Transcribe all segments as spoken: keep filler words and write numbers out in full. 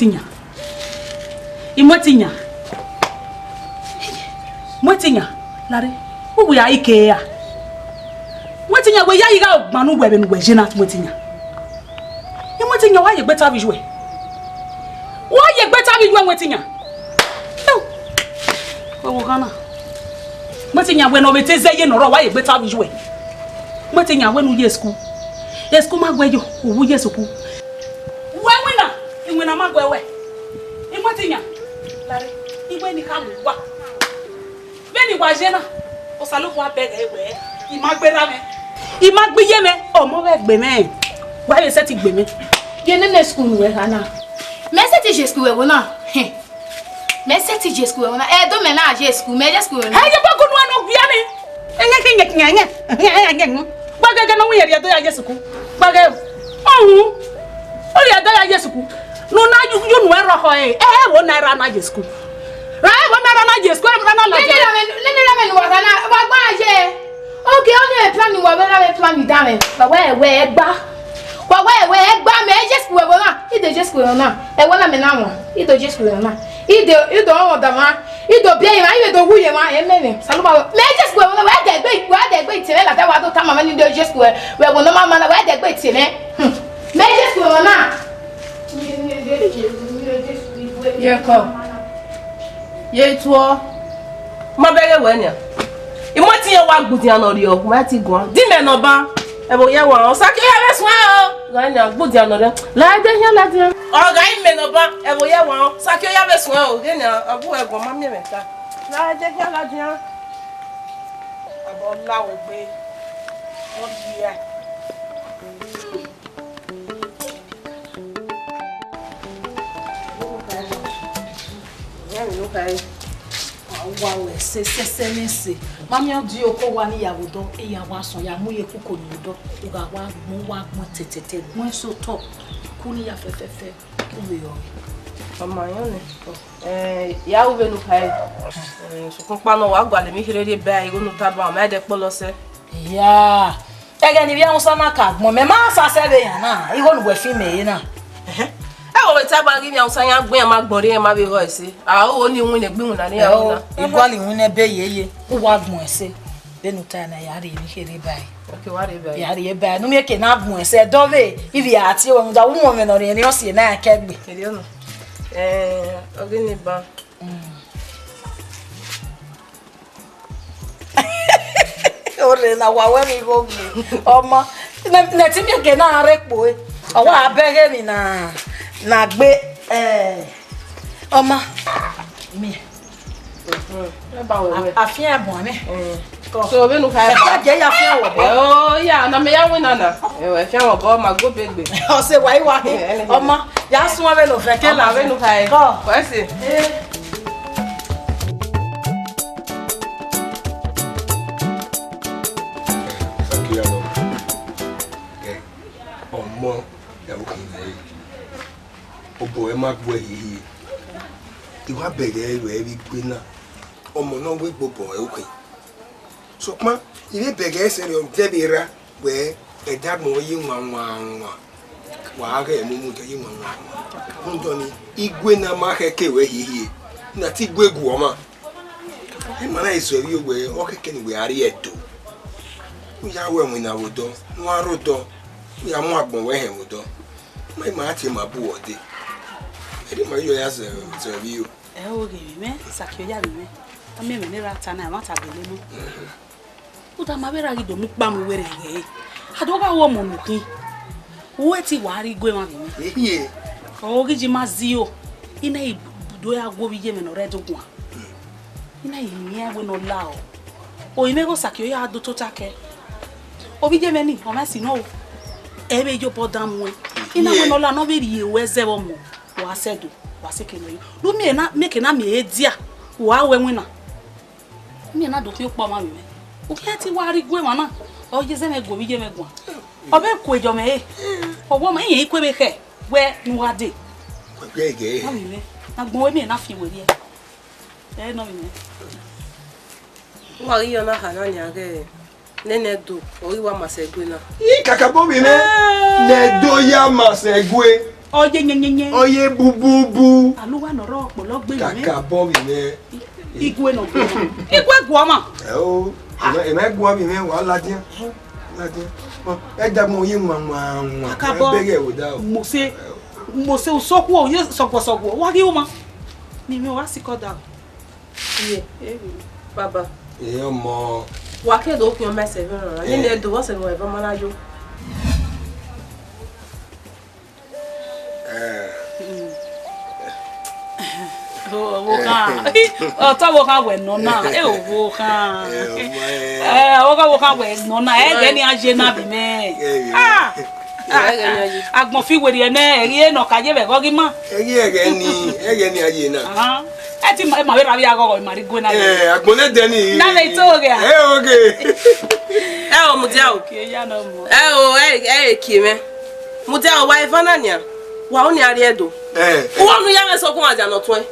Tiyan. I mu ẹtin yan. Mu ẹtin yan. Lare. Uwu ya ike ya. Mu ẹtin yan, wẹ ya yi gha gban nu wẹ vbene uwẹ ye na, mu ẹtin yan. I mu ẹtin yan, wa ye egbe ta vbe iye uwẹ. Wa ye egbe ta vbe iye uwẹ, mu ẹtin yan. Ew. Wẹ wo ghan na. Mu ẹtin yan, wẹ ne ọ vbe te zẹ ye ne ọ rrọọ, wa ye egbe ta vbe iye uwẹ. Mu ẹtin yan, wẹ ne u ye school. School ma guẹ yo, u wu ye school. Wẹ winna, iwinna ma guẹ wẹ. I mu ẹtin yan. Lare, iwẹ ni ka mu wa. Vbene I wa ye na, Osanobua bẹghe wẹ, I ma gbe erha mwẹ, I ma gbe iye mwẹ, ọmọ vbe gbe mwẹ, wa vbe sẹtin gbe mwẹ. Ye nene school ne uwẹ gha na. Mẹ sẹtin ye school vbe ẹvbo na. Hẹn. Mẹ sẹtin ye school vbe ẹvbo na. Ẹ do mẹ na ye school, mẹ ye school vbe ẹvbo na. Ẹ ye bọgọ nu ẹn ne ọ gbia ni. Ẹyẹ kẹ yẹn kẹ yẹn. Gbẹgẹgẹ ne ọ wẹ rhie do ya ye school. Gbẹgẹ. Ọhun. Ọ rhie do ya ye school. Ne u na yu yu nu ẹrọ họ ẹre. Ẹ wo naira na ye school. Ra ẹvbo naira na ye school, ẹvbo na la. Nene ye. Ra mẹ, nene ra mẹ ne uwa gha na, wa gba ye. Okay, ọ ni plan, wa vbe ra vbe plan danmwẹ. Wa wẹ wẹ gba. Wa wẹ wẹ gba, mẹ ye school vbe ẹvbo na. I de ye school vbe ẹvbo na. Ẹvbo na mẹ na wọn. I do ye school vbe ẹvbo na. I do, I do wọn da mwa. I do biẹ emwa, I vbe do wu ye emwa, ẹ mẹ mwẹ. Osanobua, mẹ ye school vbe ẹvbo na, wa dẹ egbe, wa dẹ egbe tie mwẹ ladian, wa do tama mwẹ ne I do ye school vbe ẹvbo na, ma ma na, wa dẹ egbe tie mwẹ. Hmm. Mẹ ye school vbe ẹvbo na. Ye kọ. Ye tuọ. Ma bẹghe wẹ nian. I mu ẹtin yan, wa gbudian ne ọ rriọ, ma ti guan. Di mẹ nọ ban. Ẹvbo ye wa, Osaki ya vbe suẹn o. Gha nian gbudian ne ọ rriọ. Ladian yan ladian. Ọ gha imẹ nọ ban, ẹvbo ye wa, Osaki ya vbe suẹn o. Ghe nian, ọ bu ẹguọn ma miẹn mwẹ ta. Ladian yan ladian. Abọ la wo gbe. Ọ dia. Wa wẹ ẹse, ẹse, ẹse ne ẹse. Ma miẹn ọdiọn ko wa ne I ya vbe odọ, I ya wa sọn, ya mu ye kuko ni odọ. U gha wa gbọn, wa gbọn tẹtẹtẹ, gbọn ẹse otọ. Ku ne I ya fẹfẹfẹ, ku vbe rọ. Ọ ma yọn nẹ. Eh, ya ru vbene u khare. Eh, sokpan ọkpa nọ, wa gualọ emwi kherhe rhie ba igho ne u taba, ọ ma dẹ kpọlọ sẹ. Ya. Ẹghẹ ne ivbi Hausa na ka gbọn, mẹ ma sa sẹ vbe yan na, igho ne uwẹ fi mẹ re na. Ẹhẹn. Ẹ wo vbe taba ghi ivbi Hausa yan gbẹn, ma gbọn rre, ma vbe rhọ ẹse. A o ni winna egbe iwinna ne iran winna. I gualọ iwinna ebe yeye, u wa gbọn ẹse. Vbene u ta na, ya rhie emwi kherhe ba ẹre. Okay, wa rhie ba ẹre. Ya rhie ba ẹre. Ne u miẹn eke na gbọn ẹse, ẹdẹ ọvbehe, ivbi a tie ruẹ, rhunmwuda u mwẹ ọmwẹ ne ọ rhiẹnrhiẹn, ọ si ẹre na kẹgbe. Erriọ nọ. Eh, ọghe ni ban. Mm. Orre na wa wẹ vbe igho gbe. Ọma, ne, ne te miẹn eke na rre kpo e. Ọ wa bẹghe emwi na, na gbe, eh, ọma. Miẹn. Mhm. Ẹ ba wẹ wẹ. A, afian bun amẹ. Mm. Kọ. So, vbene u kha ẹ ba. Ẹ ka jẹ ya afian wọ bọ. Ẹ o, ya, na mẹ ya winna na. Ẹ o, afian wọ bọ, ma go begbe. Ọ sẹ wa i wa ke. Ẹ, ẹ, ẹ. Ọma, ya suẹn vbene u fẹ ke la. Vbene u kha ẹ. Kọ. Kọ ẹse. Eh. Sakiya nọ. Ẹ, ọmọ, ya wo kan nẹ. Obọ ẹ ma gbuẹ hiehie. I wa bẹghe ruẹ vbe igbe na. Ọmọ ne ọ wegbe obọ ẹre okhin. Sokpan, I vbe bẹghe sẹrriọ, ọ vbe vbe rra wẹ ẹdẹ agbọn ye wanwanwan. Wa ghẹ mumu da ye wanwanwan. Rhunmwuda ọnii, igwe na ma khẹke ruẹ hiehie, ne a te igwe gu ọmwa. Ima na zẹ vbe owẹ, ọ khẹke ne uwẹ a rrie Ẹdo. U ya ru ẹmwẹ na vbe odọ, ne u gha rre odọ, u ya mu agbọn ruẹ họn vbe odọ. Ma ima a tie ma bu uwẹ dee. Ẹdẹ ma yọ ya zẹ, zẹ vbe iro. Ẹ o, ghe vbe mwẹ, Sakiya vbe mwẹ. A miẹn ẹmwẹ ne erha ta na, ẹmwata gele nọ. Uda ma vbe erha ghi do mu ukpa mu werriẹ ghe. A do gha ru ọmọ nokhin. Uwẹ te wa rre igue emwa vbe mwẹ. Ehie. Ọ ghi ji ma zio. I na i do ya gu ovbi iye mwẹ ne ọ rre Ẹdo guan. I na i miẹn wẹ ne ọ la o. Orinmwẹ ghe Sakiya do tota kẹ. Ovbi iye mwẹ ni, ọ ma si nọ o. Ẹ vbe ye obọ dan muẹn. I na wẹ ne ọ la ne ọ vbe rhie ruẹ zẹ vbe ọmọ. Wa sẹ do, wa sẹ eke nọ yo. Do miẹn na, miẹn eke na miẹn edia, wa ru ẹwẹn na. Miẹn na do khian ukpa ọmwa vbe mwẹ. U khian te wa rre igue emwa na, ọ ye zẹ mwẹ gu ovbi iye mwẹ guan. Ọ vbe ku eyo mwẹ re. Ọ wẹ ọmọ, irẹn i ku vbe khẹ, wẹ ne u gha dee. Wẹ ghe. Nọ vbe mwẹ, agbọn wẹ miẹn na fi werriẹ. Ẹ nọ vbe mwẹ. Uwa ghi ya ọna kha na nian ghẹ. Nene Ẹdo, ọ ghi wa ma sẹ gue na. I kakabọ vbe mwẹ, ne Ẹdo ya ma sẹ gue. Ọ ye nyẹnyẹnyẹ. Ọ ye bububu. Aluwa nọ rọ ọkpọlọ gbe mwẹ. Kakabọ vbe mwẹ. Igue nọ gbe. Igue guọ ma. Ẹ o, ẹ ma, ẹ ma guọ vbe mwẹ, wa ladian. Ladian. Ọ, ẹ dagbe ọ ye nwanwanwan. Kakabọ. Ẹ bẹghe ẹvbo da o. Mose, Mose, usọkhuo, ye sọguọ sọguọ. Wa ghi uma. Ni mwẹ wa sikọ da o. Iye, baba. Ẹ ọmọ. Wa ke do khian mẹ sẹ vbe rran. Ẹ. Nene do vbọ sẹ ne wa eva ma na yo. Ẹ. Ọvbokhan. Ọtọ ọvbokhan wẹ nọ na. Ẹ, ọvbokhan. Ẹ, ọmọ ẹ. Ẹ, ọvbokhan, ọvbokhan wẹ nọ na. Ẹ, ẹghẹ ne a ye na vbe mwẹ. Ẹ, ẹ. Ah! Ẹ, ẹghẹ ne a ye. Agbọn fi werriẹ nẹ, ẹ ghi re ne ọ ka ye vbe ẹghẹ ọghe ima. Ẹ ghi ẹghẹ ni, ẹghẹ ni a ye na. Ahan. Ẹ ti ma, ma vbe rra vbe aghọghọ, ma rre igue na. Ẹ, agbọn nẹ dẹ ni. Na vbe ito ghe a? Ẹ, oge. Ẹ o, mudia o. Kie ya nọ mọ. Ẹ o, ẹ, ẹ, kie mwẹ. Mudia o, wa eva na nian. Wa unu a rrie Ẹdo. Ẹ, ẹ. Uwa unu ya mwẹ sẹ ọguọmwadia ne ọ tuẹn.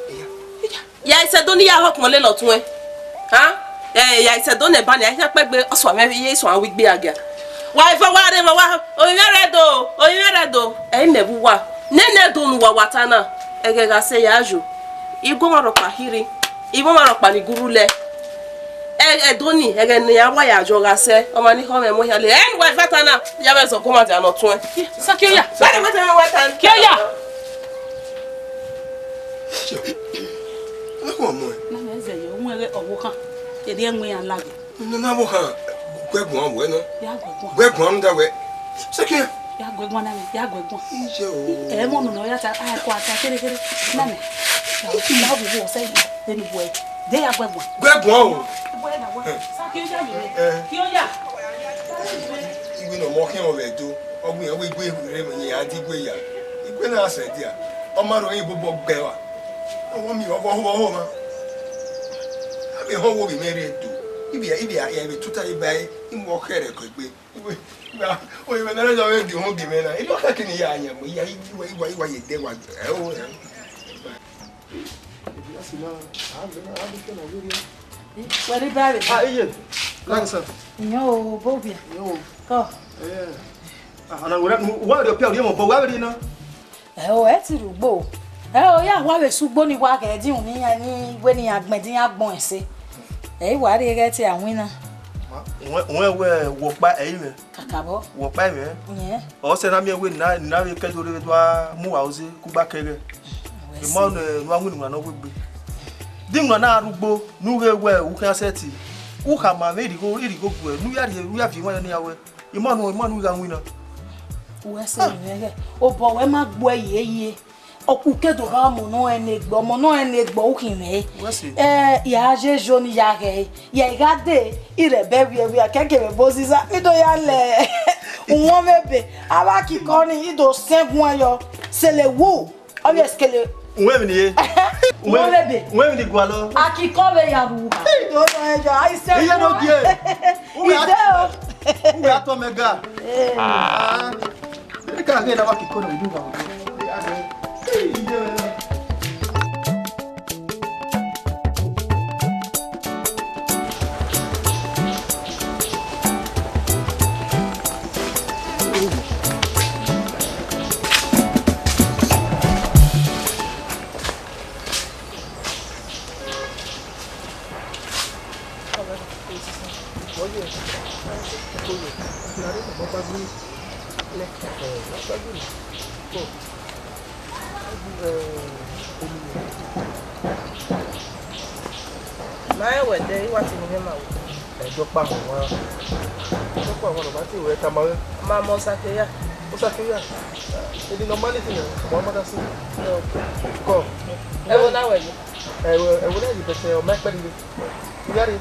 Ya i sẹ Ẹdo ne I ya họkpọn lele ọ tuẹn. Ha? Ẹ, ya i sẹ Ẹdo ne ẹban nian, a khian kpẹgbe, ọsua mwẹ ye isuan wi gbe a gia. Wa eva wa rre, wa, wa, ovbi mwẹ rre Ẹdo, ovbi mwẹ rre Ẹdo. Ẹ i mẹ vbe uwa. Nene Ẹdo ne uwa wa ta na, ẹghẹ gha sẹ ya yo. I gu ọmwa rhọkpa khin rre, I gu ọmwa rhọkpa ni guru lẹ. Ẹ, Ẹdo ni, ẹghẹ ne iran wa ya yọ gha sẹ, ọmwa ni khọ mwẹ mu iran lele. Ẹ ne uwa eva ta na, ya mwẹ sẹ ọguọmwadia ne ọ tuẹn. Saki oya. Saki oya. Saki oya. Ẹ khuan mu ẹn. Na mwẹ zẹ yọ, u wẹẹ ọvbokhan, erriọ ẹmwẹ iran laghe. Ne na vbe okhan, gu ẹguan wẹ nọ. Ya gu ẹguan. Gu ẹguan da wẹ. Sẹkiẹ. Ya gu ẹguan na, ya gu ẹguan. Iye o. Ẹ mọ nọ ya ta, a kọ ata kere kere. Na mẹ. Ya gu ẹguan sẹ, de ni wẹ. De ya gu ẹguan. Gu ẹguan o. Wẹ na wẹ. Sa ki o ya mi. Eh. Ki o ya. Iwe ne ọmọ khian mwẹ do, ọ wẹ iran wẹ igue rre mwẹ, iran di igue ya. Igue na sẹ dia, ọ ma rhọ iran bobọ gbe wa. Ọmọ mi, ọghọ, ọghọ, ọghọ ma. A vbe họn wo vbe mwẹ rre do. Ibi, ibi, a, a vbe tuta ye ba ẹre, I mu ọkhẹ rẹ kọ egbe. Iwe, iwe, o, iwe na rẹ ya vbe gie uhunmwu gie mwẹ na. Ibi ọkhẹ kini ya yan mu, ya, iwa, iwa, iwa ye de wa. Ẹ o, ẹ. Wẹ rre iba vbe? Ah, iye. Thanks, sir. Iyẹn o, obọ vbiẹ. Iyẹn o. Kọ. Eh. Ah, ana wẹ, wa rhie ọpia, rhie mọ, but wa vbe rhie na. Ẹ o, ẹ ti rhie ugbo. Ẹ o, ya wa vbe sẹ ugbo ni wa ghẹ ẹdin unu iran ni wẹ ne iran gbẹn ẹdin iran gbọn ẹse. Ẹ i wa rhie ghẹ te a winna. Wẹ, wẹ, wẹ wọkpa ẹ i mwẹ. Kakabọ. Wọkpa ẹ i mwẹ. Yẹn. Ọ sẹ na miẹn wẹ ne a, ne a vbe kẹ do rre vbe do a mu uwa oze kugba kẹghẹ. Wẹ I ma sẹ. Ne, ne uwa winna iwinna ne ọ wegbe. Di iwinna na rhie ugbo, ne u ghe wẹ u khian sẹtin. U khama mwẹ irigho, irigho guẹ, ne u ya rhie, u ya viọ iwinna ni a wẹ. I ma nọ, I ma nọ u gha winna. Wẹ sẹ mwẹ ghẹ, obọ wẹ ma gbuẹ ye ye. Ọ ku ke do gha ọmọ nọ ẹn ne egbe, ọmọ nọ ẹn ne egbe u khin mwẹ. Wẹ sẹ. Eh, ya je jo ni ya ghẹ, ya I gha de, I rẹ bẹ wiẹ wiẹ, kẹkẹ vbe bo ziza, ni do ya lẹ. Uwọnmwẹ ebe, a vba kikọ ni, I do sẹ guan yọ, sele wu. Ọ vbe sikele. Uwẹ emwi ni ye? Uwẹ emwi ni gualọ? Akikọ vbe ya ru uha. Ido nọ ẹjọ, a i sẹ. Iye no gie. Uwẹ a tọ mẹ ga. Eh. Ah. Eka ghe na wa kikọ na udu wa. Ma rẹn wẹ dẹ, I wa tie ne imẹ ma wẹ. Ẹ dọkpa họn wa. Dọkpa họn, ọ ma te wẹ tama wẹ. Ma mọ Osakeya. Osakeya. Edi nọ ma leti nẹ, wa ma da si. Kọ. Ẹvbo na wẹ yi? Ẹvbo, ẹvbo na yi bẹtẹ, ọ ma ẹkpẹ dede. Iyare.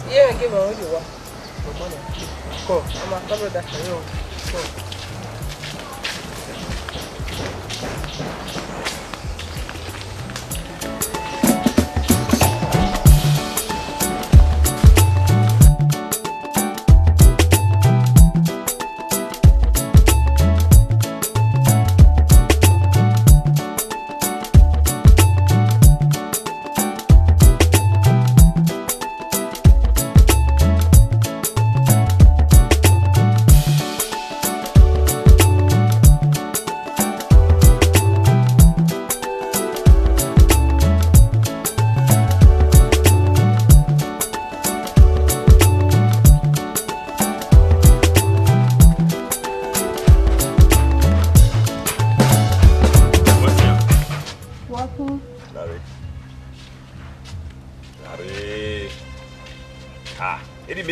Iye mwẹ ke mẹ ọnrẹn ye owa. Come on. Come. Come on, come, brother. Yo, come.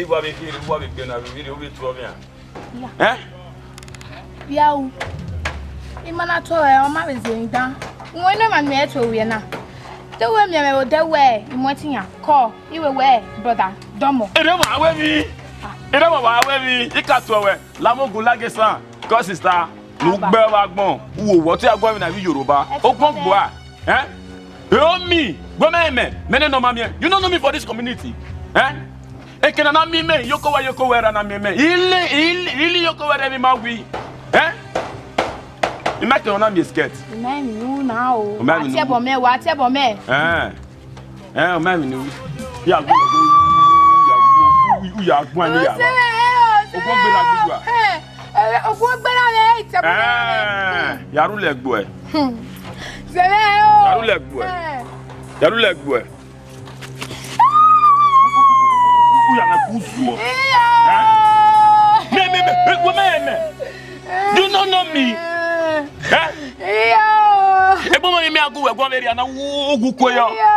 Wa vbe khin, wa vbe gbe na vbe viri, ovbi etu ọmwa. Ya. Eh? Ya u. I ma na to ẹ, ọ ma vbe zẹ emwi dan. Uwẹ ne ma miẹn ẹto wiẹ na. Te wẹ miẹn mwẹ vbe odẹ wẹ, I mu ẹtin yan. Kọ, I wẹ wẹ, brother, dọmọ. Ere ma wẹ mi. Ere ma wa wẹ mi. I ka tuẹ wẹ. Lamogun lage san. Kọ sister. Ne u gbe vbe agbọn. U wo wẹ ọtẹn agbọn na vbe Yoruba. Okpọn gbua. Eh? Help me. Wẹ mẹ mẹ, mẹ ne nọ ma miẹn. You no know me for this community. Eh? Ekena na miẹn mẹ, yoko wa yoko wẹ ra na miẹn mẹ. Ili, ili, ili yoko wẹ ra emwi ma wi. Eh? I ma kẹ na miẹn skirt. Mẹ ni u na o. Mẹ ni u. Atiẹbọ mẹ, wa atiẹbọ mẹ. Eh. Eh, ọ ma emwi ni u. Ya gbe, ya gbe, ya gbe, ya gbe ni ya. Ọsẹ, ọsẹ. Ogun gbe na gbe wa. Eh, ogun gbe na le ite. Eh, ya ru lẹ gbuẹ. Sẹrẹ o. Ya ru lẹ gbuẹ. Eh. Ya ru lẹ gbuẹ. U ya na ku zuọ. Iya. Eh? Me, me, me, me, wo me, me. You no know me. Eh? Iya. Ebo mo mi agu we gua veri ana u gu kwe yo. Iya.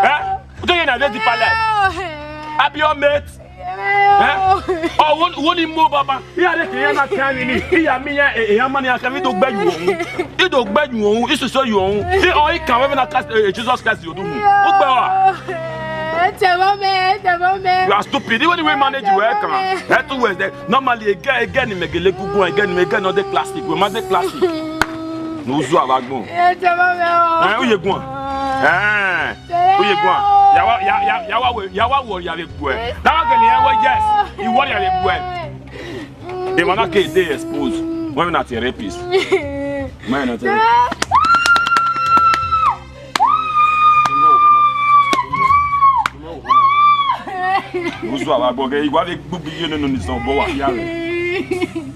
Eh? Ude ye na vedi palace. Abi your mate. Eh? Oh, wo, wo ni mo baba. Iya re ke ya na kan ni. Iya mi ya, eh, eh, ya mani akan mi do gbe yu ohun. I do gbe yu ohun, I soso yu ohun. I o I kan we na cast, eh, Jesus Christ yo do mu. O gbe wa. Ẹ tẹ̀wọ́ mẹ́, ẹ tẹ̀wọ́ mẹ́. You are stupid. Even the way you manage you, eh, kan. Ẹ tẹ̀wọ́ mẹ́. Eh, to worse, eh, normally, ege, ege ni mẹ gele gugu, ege ni mẹ, ege no dey classic. We ma dey classic. No zu ava gbọn. Ẹ tẹ̀wọ́ mẹ́ o. Eh, u ye guan. Eh. Uye gua. Ya wa, ya, ya, ya wa we, ya wa wọ ya vbe gbuẹ. That one gele ya wẹ yes. I wọ ya vbe gbuẹ. The man that case dey exposed. When we not a rapist. Man, not a. Uzu awa gbọgẹ, igua vbe gbugbu iye nunu ni sọn ọbọ wa hia mẹ.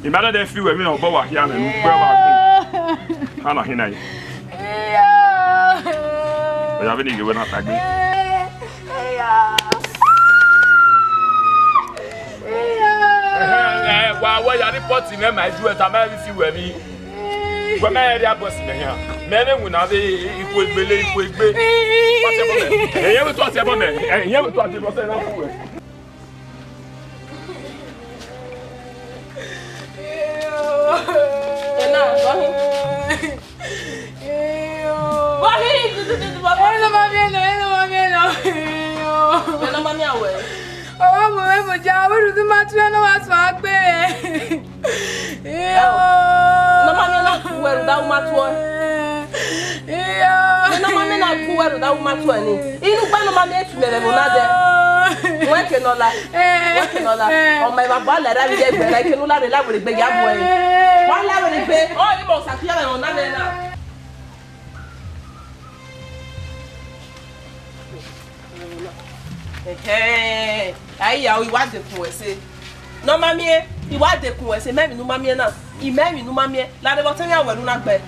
Imẹ adada fi wẹ mi na ọbọ wa hia mẹ, ne u gbe wa gbọn. Ana hina yi. Iya. Oya vbene I ghe wẹ na tagbe. Iya. Iya. Ẹhẹn, ẹ, wa wẹ ya ni pọti nẹ ma ju ẹta ma fi wẹ mi. Wẹ mẹ rẹ abọ si mẹ hian. Mẹ ne winna vbe ikhuegbe le ikhuegbe. Pọti ẹbọ mẹ. Ẹyẹ vbe tu ọti ẹbọ mẹ. Ẹyẹ vbe tu ọti ẹbọ sẹ na fu wẹ. Ena, vọhi. Vọhi, du, du, du, du, vọhi. Ena ma miẹn nọ, ena ma miẹn nọ. Ena ma miẹn wẹ. Ọmọ mẹ mu ja, wẹ rhunmwuda ma tuẹ ne ọ wa suẹn gbe. Iyo. Ne ọ ma miẹn na ku wẹ rhunmwuda u ma tuẹ. Iyo. Ne ọ ma miẹn na ku wẹ rhunmwuda u ma tuẹ ni. Inu gba ne ọ ma miẹn tu mẹ vbe ẹvbo na dẹ. Wẹ ke nọ la. Wẹ ke nọ la. Ọ ma evba gba la ra vbe ẹgbẹ na, ke nu la rre la were gbe ya bu ẹre. Wa la were gbe. Ọ, i mọ sa fi ẹre nọ na nẹ na. Ẹhẹn, a i ya, I wa dekun ẹse. Ne ọ ma miẹn, I wa dekun ẹse, mẹ emwi ne u ma miẹn na, I mẹ emwi ne u ma miẹn, lare vbe ọtẹn iran wẹ ne u na gbe.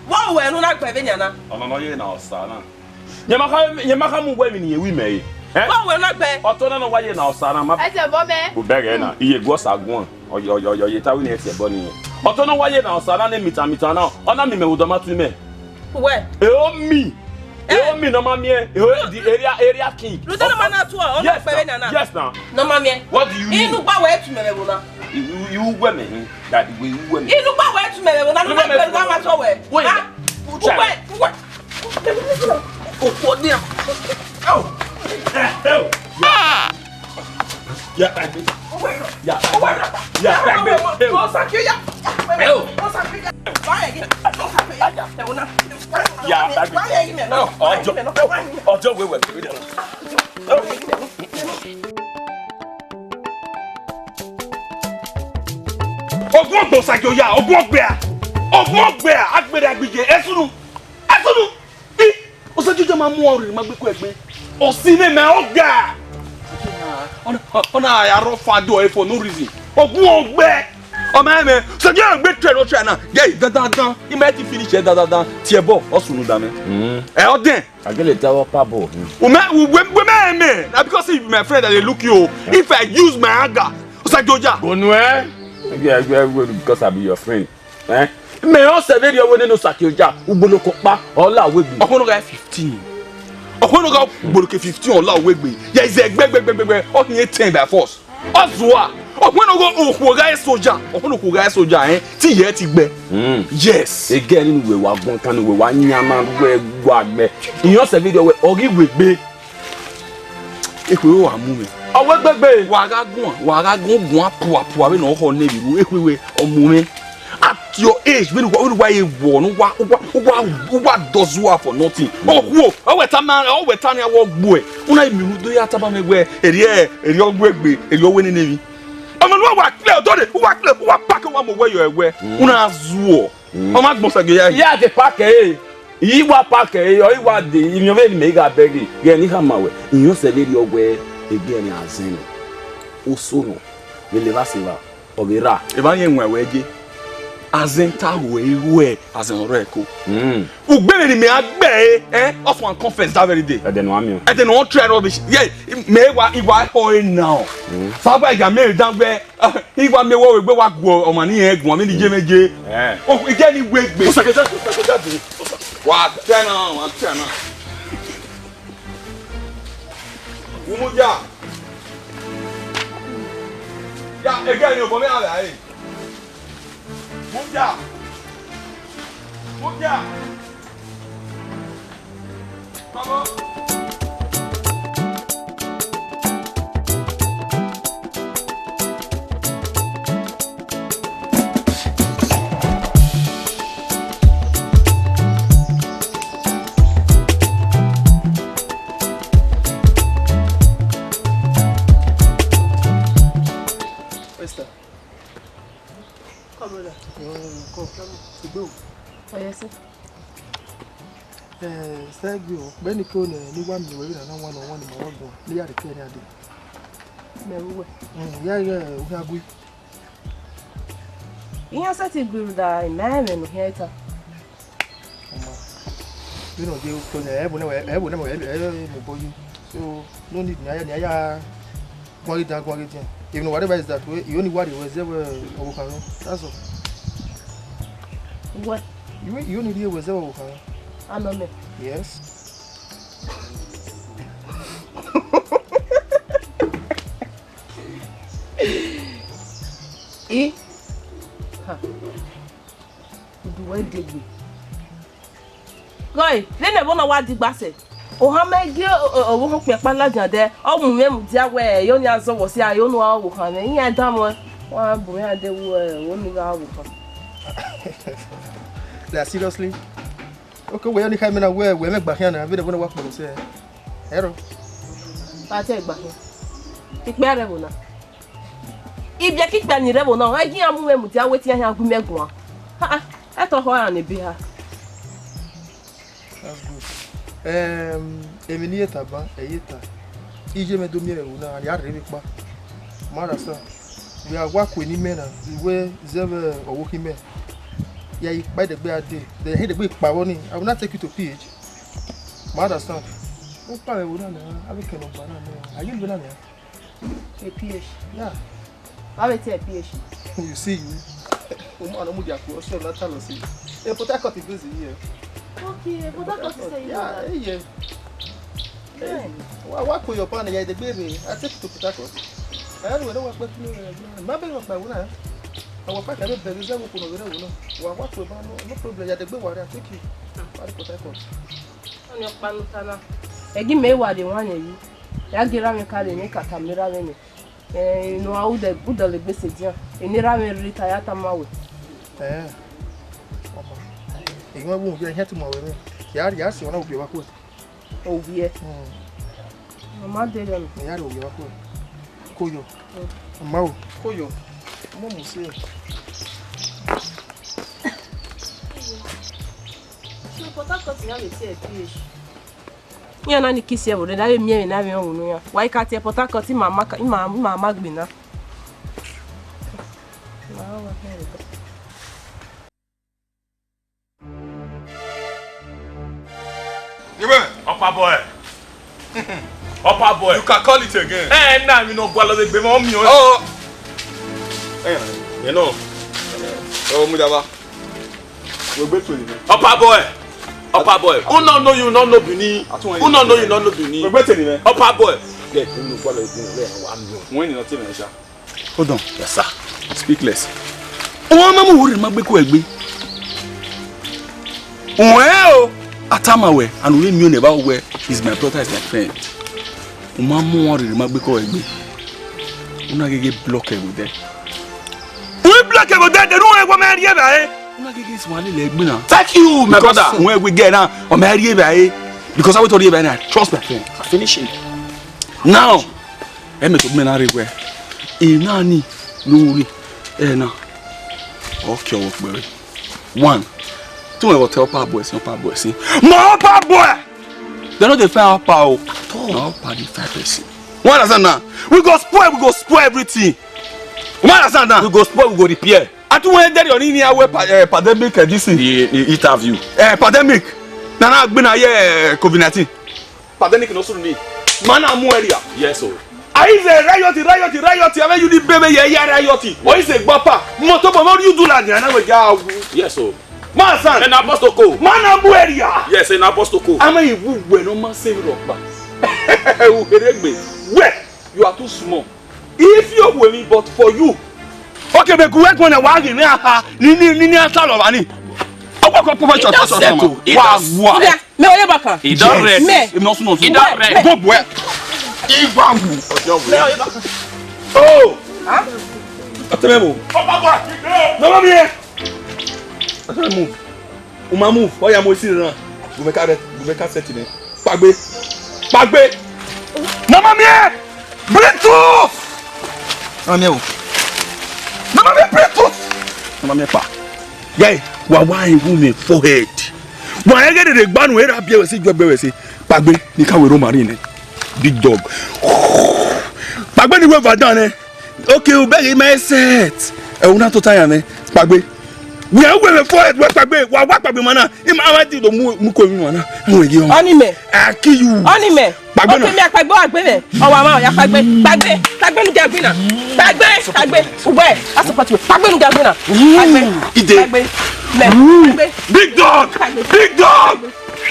Vbọ wẹ ne u na gbe vbenian na? Ọmọ nọ ye na Osa na. Yẹn ma kha, yẹn ma kha mu wẹ emwi ne irẹn ru mẹ re. Ẹ? Vbọ wẹ ne u na gbe? Ọtẹn na nọ wa ye na Osa na ma. Ẹ tẹ bọ mẹ. Obẹghe na, iye gu Osa guan. Ọyọ, ọyọ, ọyọ, ye ta wẹ ne ẹ tiẹ bọ ni. Ọtẹn na wa ye na Osa na ne mitan mitan na, ọ na miẹn mẹ vbe odọ ma tu mẹ. Uwẹ. E o mi. Eh? E o mi ne ọ ma miẹn. E o the area, area king. Rhunmwuda ne ọ ma na tuẹ, ọ na kpẹre na na. Yes na. Ne ọ ma miẹn. What do you mean? Inu gba wẹ tu mẹ vbe ẹvbo na. You, you wẹ mẹ hin. Daddy, we you wẹ mẹ. Inu gba wẹ tu mẹ vbe ẹvbo na. Inu gba wẹ tu mẹ vbe ẹvbo na. Wait. Ah, uwẹ, uwẹ. Okhuo dia. Oh. Oh. Ya tagbe. Ya tagbe. Ya tagbe. Yo. Yo. Ya tagbe. Ọjọ, ọjọ wẹ wẹ. Ogun ọgbẹ Osagie Oya, ogun ọgbẹ a, ogun ọgbẹ a, agbede agbije, esunu, esunu. I, Osagie Oya ma mu ọrịre ma gbe ku ẹgbe. Osi ne mẹ ọga. Ọ na, ọ na ya rọ fa do for no reason. Ogun ọgbẹ. Ọ ma mẹ, Osagie Oya gbe trade o trade na. Ye dandandan. I ma ti finish ẹ dandandan. Tie bọ, ọ sunu da mẹ. Mm. Ẹ ọ dẹn. I get a tell pa ball. Mm. Ume, ume, ume, me. Na because if my friend, I dey look you. If I use my anger, Osagie Oya. Go nowhere. Yeah, yeah, yeah, because I be your friend. Eh? Me o se very away no Osagie Oya. Ugboloko pa, ọla wegbe. Ọkpọnọ ga fifteen. Ọkpọnọ ga ugboloko fifteen, ọla wegbe. Yeah, is a gbe, gbe, gbe, gbe, gbe. Ọ ni ten by force. Ọ zua, ọ wẹ ne okhuo gha re soja, ọ wẹ ne okhuo gha re soja, ẹn, te iyẹ ti gbẹ. Yes. Ege ni wẹ wa gbọn kan, wẹ wa yan na, wẹ wa gbẹ. Iyẹn sẹ vberriọ wẹ, ọ ghi wẹ egbe. Ekhue wa mu mwẹ. Ọ wẹ egbegbe. Wa gha guan, wa gha guan, guan pua pua vbene ọ khọ ne vbe ru, ekhue wẹ, ọ mu mwẹ. At your age, vbene uwa, vbene uwa ye wọ, ne uwa, uwa, uwa, uwa dọ zua for nothing. Okhuo, ọ wẹ tama, ọ wẹ tama wọ gbuẹ. Una mi ru do ya tama mwẹ wẹ, erriọ, erriọ wẹ egbe, erriọ wẹ nene emwi. Ọmọ ne uwa wa kple ọdọ re, uwa kple, uwa pack, uwa mu wẹ yọ ẹwẹ. Una zuọ. Ọ ma gbọn sẹ gbe ya. Ya de pack ẹre. Iye wa pack ẹre, ọ i wa de, ivbiọn vbene mẹ gha bẹghe, ghẹ ne I khama wẹ, iyẹn sẹ vberriọ wẹ, egbe ne a zẹ nọ. Oso nọ, vbe levba sẹ evba, ọ vbe rra. Evba yẹn wẹn wẹ je. Azẹn ta ru ẹre, ru ẹ, azẹn ọrẹ ẹko. Ugbẹn vbene mẹ a gbe ẹre, eh, ọfọn confess that very day. Ẹdẹ ne ọ miẹn. Ẹdẹ ne ọ try rubbish. Yeah, mẹ wa, I wa họ ẹre now. Fa gba ya mẹ dan wẹ, I wa miẹn wẹ egbe wa guọ ọmwa ni rẹn guan, vbene I ye mwẹ ye. Eh. Oh, I ye ni wẹ egbe. Wa tẹ na, wa tẹ na. Umudia. Ya, egbe ni obọ mwẹ a vbe a re. Mudia! Mudia! Come on! Esther. Come, brother. Yo, come. Igbe o. Oh, yes, sir. Eh, thank you. Beni ko ne ni wa mi we na na wa no wa ni ma wa gbọn. Ni ya de ke ni ade. Mẹ ru wẹ. Mm, ya ye u ya gui. Iran sẹtin gbe rhunmwuda ima ẹmwẹ ne u khian ta. Ọma, vbene ọ ye uko nẹ, ẹvbo nẹ, ẹvbo nẹ, ẹ, ẹ, ẹ, mobọ yi. So, no need ne a ya, ne a ya guan ghe dan, guan ghe dian. Even whatever is that way, I only worry wẹ zẹ vbe ọvbokhan nọ. That's all. Wẹ? I only rhie wẹ zẹ vbe ọvbokhan nọ. Anọ mẹ? Yes. I? Ha. Udu wẹ degbe. Gọe, vbene ẹvbo na wa digba sẹ, ohan mẹ gie ọvbokhan okpia kpa ladian dẹ, ọ mu mwẹ mudia wẹ, ẹre ọnii a zọ vbọ si a, ẹre ọnii a ọvbokhan mwẹ, iran danmwẹ, wa bu mwẹ rhan dẹ wu, ẹre ọnii gha ọvbokhan. Like, seriously? Okay, wẹ ya ni kha mẹ na wẹ, wẹ mwẹ gba khian na, vbene ẹvbo na wa kpọlọ sẹ. Ẹrọ. Ba te gba khian. Ikpia rre ẹvbo na. Ibiẹka ikpia ni rre ẹvbo na, ọ i ghi iran mu mwẹ mudia wẹ te iran khian gu mẹ guan. Ha, ha, ẹtọ khọ ra ne ebe ha. That's good. Em, emwi ne I ye ta ban, ẹ i ye ta. Iye mwẹ do miẹn vbe ẹvbo na, and ya rre vbe ekpa. Ma understand. Vbe a wa kue ne imẹ na, I wẹ zẹ vbe ọvbokhan imẹ. Ya i kpa idẹgbe a dee, then I he idẹgbe kpa vbọ nii, I will not take you to P H. Ma understand. U kpa vbe ẹvbo na nian, avbe ekẹn ne ọ gba na nẹ, a ye ebe na nian. A P H. Yeah. Vbe avbe te P H. You see you. Uma no mudia ku ọsọ na ta lọ si. E Port Harcourt base yi. Okay, Port Harcourt say you. Yeah, yeah. Yeah. Wa, wa ku your pan ya de gbere. I take you to Port Harcourt. I don't know what to do. Ma be wa pa wuna. Awa pa ka be be ze wo kuno gere wuna. Wa, wa ku ba no, no problem. Ya de gbe wa, I take you. Wa Port Harcourt. Ọni ọkpa ne u ta na. Ẹgi mẹ wa rre wan yẹn yi. Ya ghe erha mwẹ ka rre ne kaka mẹ erha mwẹ nẹ. Eh, ne a udẹ, udọlegbe sẹ edian. Eni erha mwẹ rre ta ya tama wẹ. Eh. Ọma. Eghi mwẹ vbe uhian, ihian tu ma wẹ mwẹ. Ya, ya si ọna ubiẹ vbe akhuẹ. Ovbiẹ. Hmm. Ọ ma de rẹ nọ. Ya rre ubiẹ vbe akhuẹ. Koyo. Hmm. Ọ ma o. Koyo. Mo mu si. So Port Harcourt na vbe tie P H. Iran na ni kisi ẹvbo rre, da vbe miẹn emwi ne a vbe rẹn unu iran. Wa i ka tie Port Harcourt, ima ma ka, ima, ima ma gbe na. Ọpa boy. Ọpa boy. You can call it again. Ẹ na mi nọ gualọ vbe egbe mọ mi o. Oh. Ẹ, ẹ nọ. Ẹ o mu daba. Wegbe to ni. Ọpa boy. Ọpa boy. Who no know you, no know Benin. Who no know you, no know Benin. Wegbe to ni mẹ. Ọpa boy. Get him no follow him, let him one million. When you not even sha. Hold on. Yes, sir. Speak less. Wọ́n máa mú wúrì má gbé kó ẹ gbé. Wọ́n ẹ o. Atama wẹ̀, and we million about where is my brother, is my friend. Wọ́n máa mú wọn rìrì má gbé kó ẹ gbé. Wọ́n náà gẹ́gẹ́ block ẹ with them. We block ẹ with them, they don't want to marry you, eh? Wọ́n náà gẹ́gẹ́ sùn wà nílẹ̀ ẹgbẹ́ náà. Thank you, my brother. Wọ́n ẹ gbé gẹ́ náà, ọmọ ẹ rí ẹ báyìí. Because I will tell you about now. Trust my friend. I finish it. Now, ẹ mẹ to mẹ na re wẹ. E na ni no re. Ẹ na. Okay, ọwọ pẹrẹ. One. Too much tell upper boys, upper boys. My upper boy. They no dey find upper o. At all. Na upper dey find person. You understand now? We go spoil, we go spoil everything. You understand now? We go spoil, we go repair. Atu wan dẹrriọ ni, ni a wẹ pa-, eh, pandemic, eh, this thing. The, the interview. Eh, pandemic. Na na gbe na ye, eh, covid nineteen. Pandemic no sunu ni. Ma na mu area. Yes, sir. Ayi ze riot, riot, riot. Ave you ni bebe ye, ye riot. O yi ze gbọpa. Moto bọ, what you do la ni? Ana we ja wu. Yes, sir. Ma san. Ena apostle ko. Ma na mu area. Yes, ena apostle ko. Ama iwu we no ma se rọkpa. U here gbe. We, you are too small. If you were me, but for you. Okay, me ku we gbọnẹ wa ghi ne a ha, ni, ni, ni, ni a ta lọ vba ni. Ọgbọ kan pọpọ church, church, church, man. Wa, wa. Mẹ, mẹ, ọ ye bakan. He don red. Mẹ. Emi ọsun ọsun. He don red. Go boy. Igba wu. Mẹ, ọ ye bakan. Oh. Huh? Atẹmẹbo. Ọba bọ. No, no, me. Atẹmẹbo. U ma move, ọ ya mu esi rran. Gu mẹ ka rẹ, gu mẹ ka sẹtin nẹ. Kpagbe. Kpagbe. Mama mie! Brutus! Mama mie o. Mama mie Brutus! Mama mie pa. Guy, wa wa iwu mẹ forehead. Wa ẹgẹ dede gbanu era biẹ wẹ se, ju ẹgbẹ wẹ se. Kpagbe, ni ka wẹ ro ma rin nẹ. Big dog. Kpagbe ni wẹ va dan nẹ. Okay, u bẹghe ima set. Ẹ, u na tota yan nẹ, Kpagbe. Wẹ, wẹ, wẹ forehead, wẹ Kpagbe, wa, wa Kpagbe ma na. Ima wa ti do mu, mu ko mi ma na. Mu egi on. Ọni mẹ. I kill you. Ọni mẹ. Kpagbe na. Okay, mi a Kpagbe wa gbe mẹ. Ọ wa ma, ọ ya Kpagbe. Kpagbe, Kpagbe nu dia gbe na. Kpagbe, Kpagbe. Uwe, a support you. Kpagbe nu dia gbe na. Kpagbe. Ide. Kpagbe. Mẹ. Kpagbe. Big dog. Kpagbe. Big dog.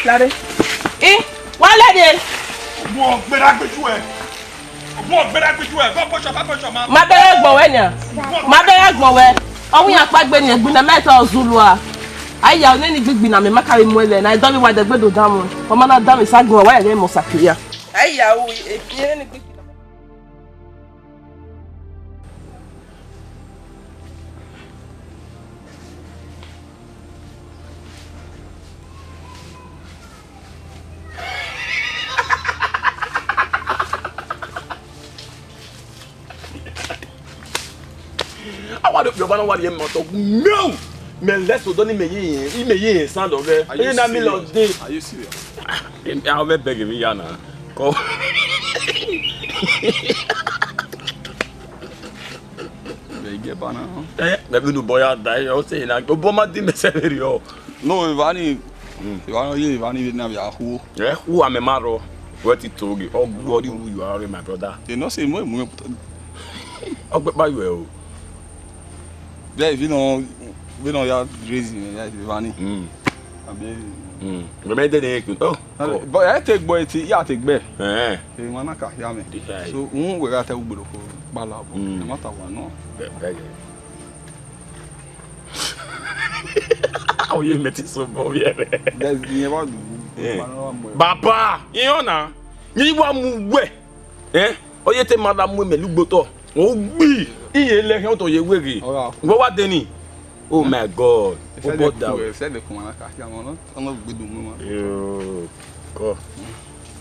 Lare. I, wa lẹ de. Mo gbera gbeju ẹ. Ma bẹrẹ gbọn wẹ nian. Ma bẹrẹ gbọn wẹ. Ọ wu iran kpaegbe ni, egbinna mẹ te ọ zulu a. Aya, ọ nene igbinna mẹ ma ka vbe mu ẹlẹ na, I dọmwẹ wa dẹgbe do danmwẹ. Ọ ma na danmwẹ sa gbọn wa, wa rẹn ghẹ mẹ Osakiya. Aya, u, e, e, e, nene igbinna. Awa do kpẹ ọba na wa rhie mẹ otọ gu mẹ o. Mẹ lẹ so dọ ni mẹ ye, mẹ ye sound ọghẹ. Are you serious? Are you serious? Ẹ, a vbe bẹghe emwi ya na. Kọ. Vbe igiẹba na. Ẹ, mẹ vbe unu obọ ya da, ẹ, ọ sẹ na, obọ ma di mẹ sẹ vberriọ. No, evba ni, evba ni, ọ ye evba ni vbe na vbe a khuo. Ẹ khuo amẹ ma rrọọ, wẹ ti to ghe, ọ gu ọ rri wu you are my brother. They no say mo mu. Ọ gbe kpa yuẹ o. Bẹẹ vbe nọ, vbe nọ ya crazy, ya evba ni. Mm. Abe. Mm. Mẹ mẹ de ne, oh. But ẹ te gbe ẹtin, ya te gbe. Eh. Emwa na ka hia mwẹ. So, un wẹ gha ta ugbẹn ko kpala bọ. Mm. Ẹ ma ta wa nọ. Bẹ, bẹ, bẹ. Oye mẹ ti so bọ vbiẹ rẹ. Baba, iran na. Ni wa mu wẹ. Eh? Ọ ye te ma da mu emẹ lugbo otọ. O gbi. Iye lẹ khian otọ ye weghe. Wẹ wa de ni. Oh my God. Obọ da. Sẹ de kuma na ka khian mọ, ọ na gbe do mu ma. Yo. Kọ.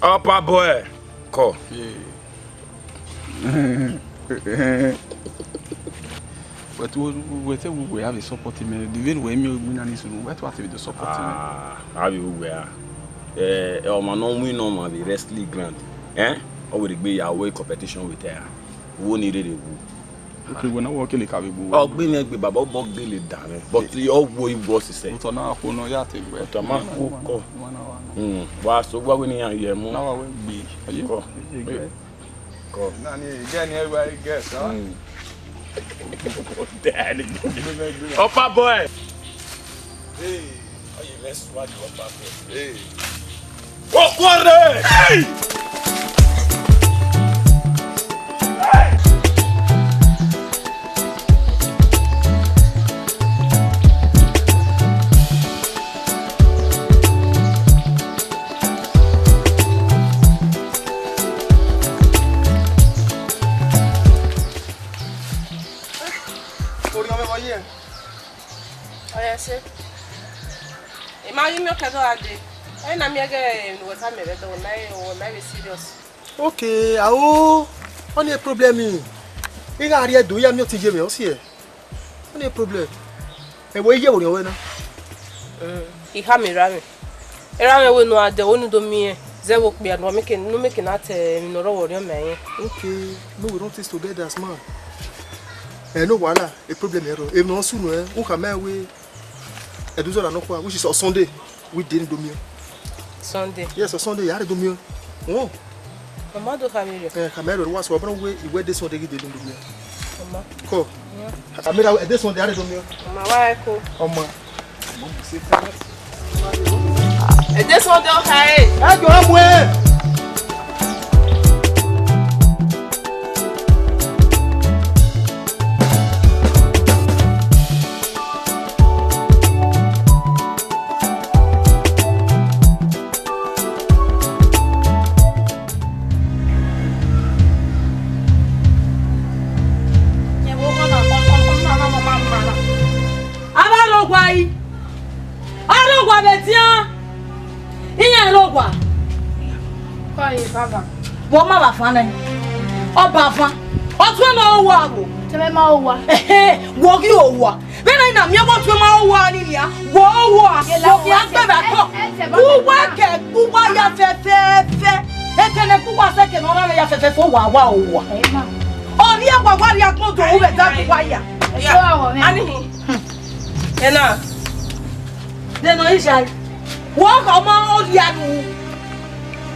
Upper boy. Kọ. Yeah. But we, we, we say we, we have a support team. The way we make me na this, we too have to support team. Ah, how you wear? Eh, ọmọ no win no man the wrestling ground. Eh? Ọ wẹ gbe ya wẹ competition with her. Wo ni rere wu. Okay, we na wo kele ka vbe gbe. Ọ gbe ne gbe baba, ọ bọ gele da nẹ. But ọ wo iwọ sisẹ. But ọ na khuo nọ ya te gbe. But ọ ma khuo kọ. Mm. Wa so wa wẹ ne iran ye mu. Na wa wẹ gbe. Kọ. Kọ. Na ni, get ni everybody get, huh? Mm. Upper boy. Hey, how you mess with the upper boy? Hey. Okwere! Hey! Orhiọn mwẹ vbe ọ ye? Ọ ya ẹse. I ma ghi miẹn ọkẹdẹ gha dee. Ẹ na miẹn ẹghẹ ne uwẹ tama mwẹ vbe ẹdẹ, wẹ ma, wẹ ma vbe serious. Okay, aro, ọnii problem. I gha rrie Ẹdo, I ya miẹn ọtẹn ye mwẹ, ọ siẹ. Ọnii problem. Ẹvbo iye vbe orhiọn ruẹ na? Mm, I khama erha mwẹ. Erha mwẹ wẹ ne u gha dee, wẹ ne u do miẹn zẹ vbe okpia ne u make, ne u make na ta emwi ne ọ rre ọvbokhan orhiọn mẹ ayẹn. Okay, make we run things together as man. Ẹ, no wahala, problem ẹrọ. Emwi ne ọ sunu ẹn, u khama ẹn wẹ Ẹduzọla nọkhua, which is on Sunday, we dey do miẹn. Sunday? Yes, on Sunday, ya rre do miẹn. Oh. Mama do khama erriọ. Eh, khama erriọ, wa sẹ, ọ bọrọ wẹ I wẹ de Sunday ghi dey do miẹn. Mama. Kọ. Mm. Khama erriọ, de Sunday, ya rre do miẹn. Mama, wa ẹko. Ọmọ. Ẹ de Sunday ọ khare. Ẹ jọ, ọ mu ẹn. Avbe arọgua i, arọgua vbe edian, iran arọgua. Kọe, baba. Vbe ọ ma vbe afan nẹ? Ọ ba afan. Ọ tuẹ ma owa vbo? Tẹmẹ ma owa. Ehe, wọ ghi owa. Vbene I na miẹn wẹ ọ tuẹ ma owa ni nia, wọ owa. Wọ khian gbe vbe akọ. Uwa ke uwa ya fẹfẹfẹ. Ekene ke uwa sẹ ke ne ọ rre ya fẹfẹfẹ, uwa wa owa. Ọ rhie wa wa rhie agbọn do ru vbe ẹdẹ uwa ya. Anihi. Ena. De nọ ija. Wọ gha ọmọ ọ rhie anu.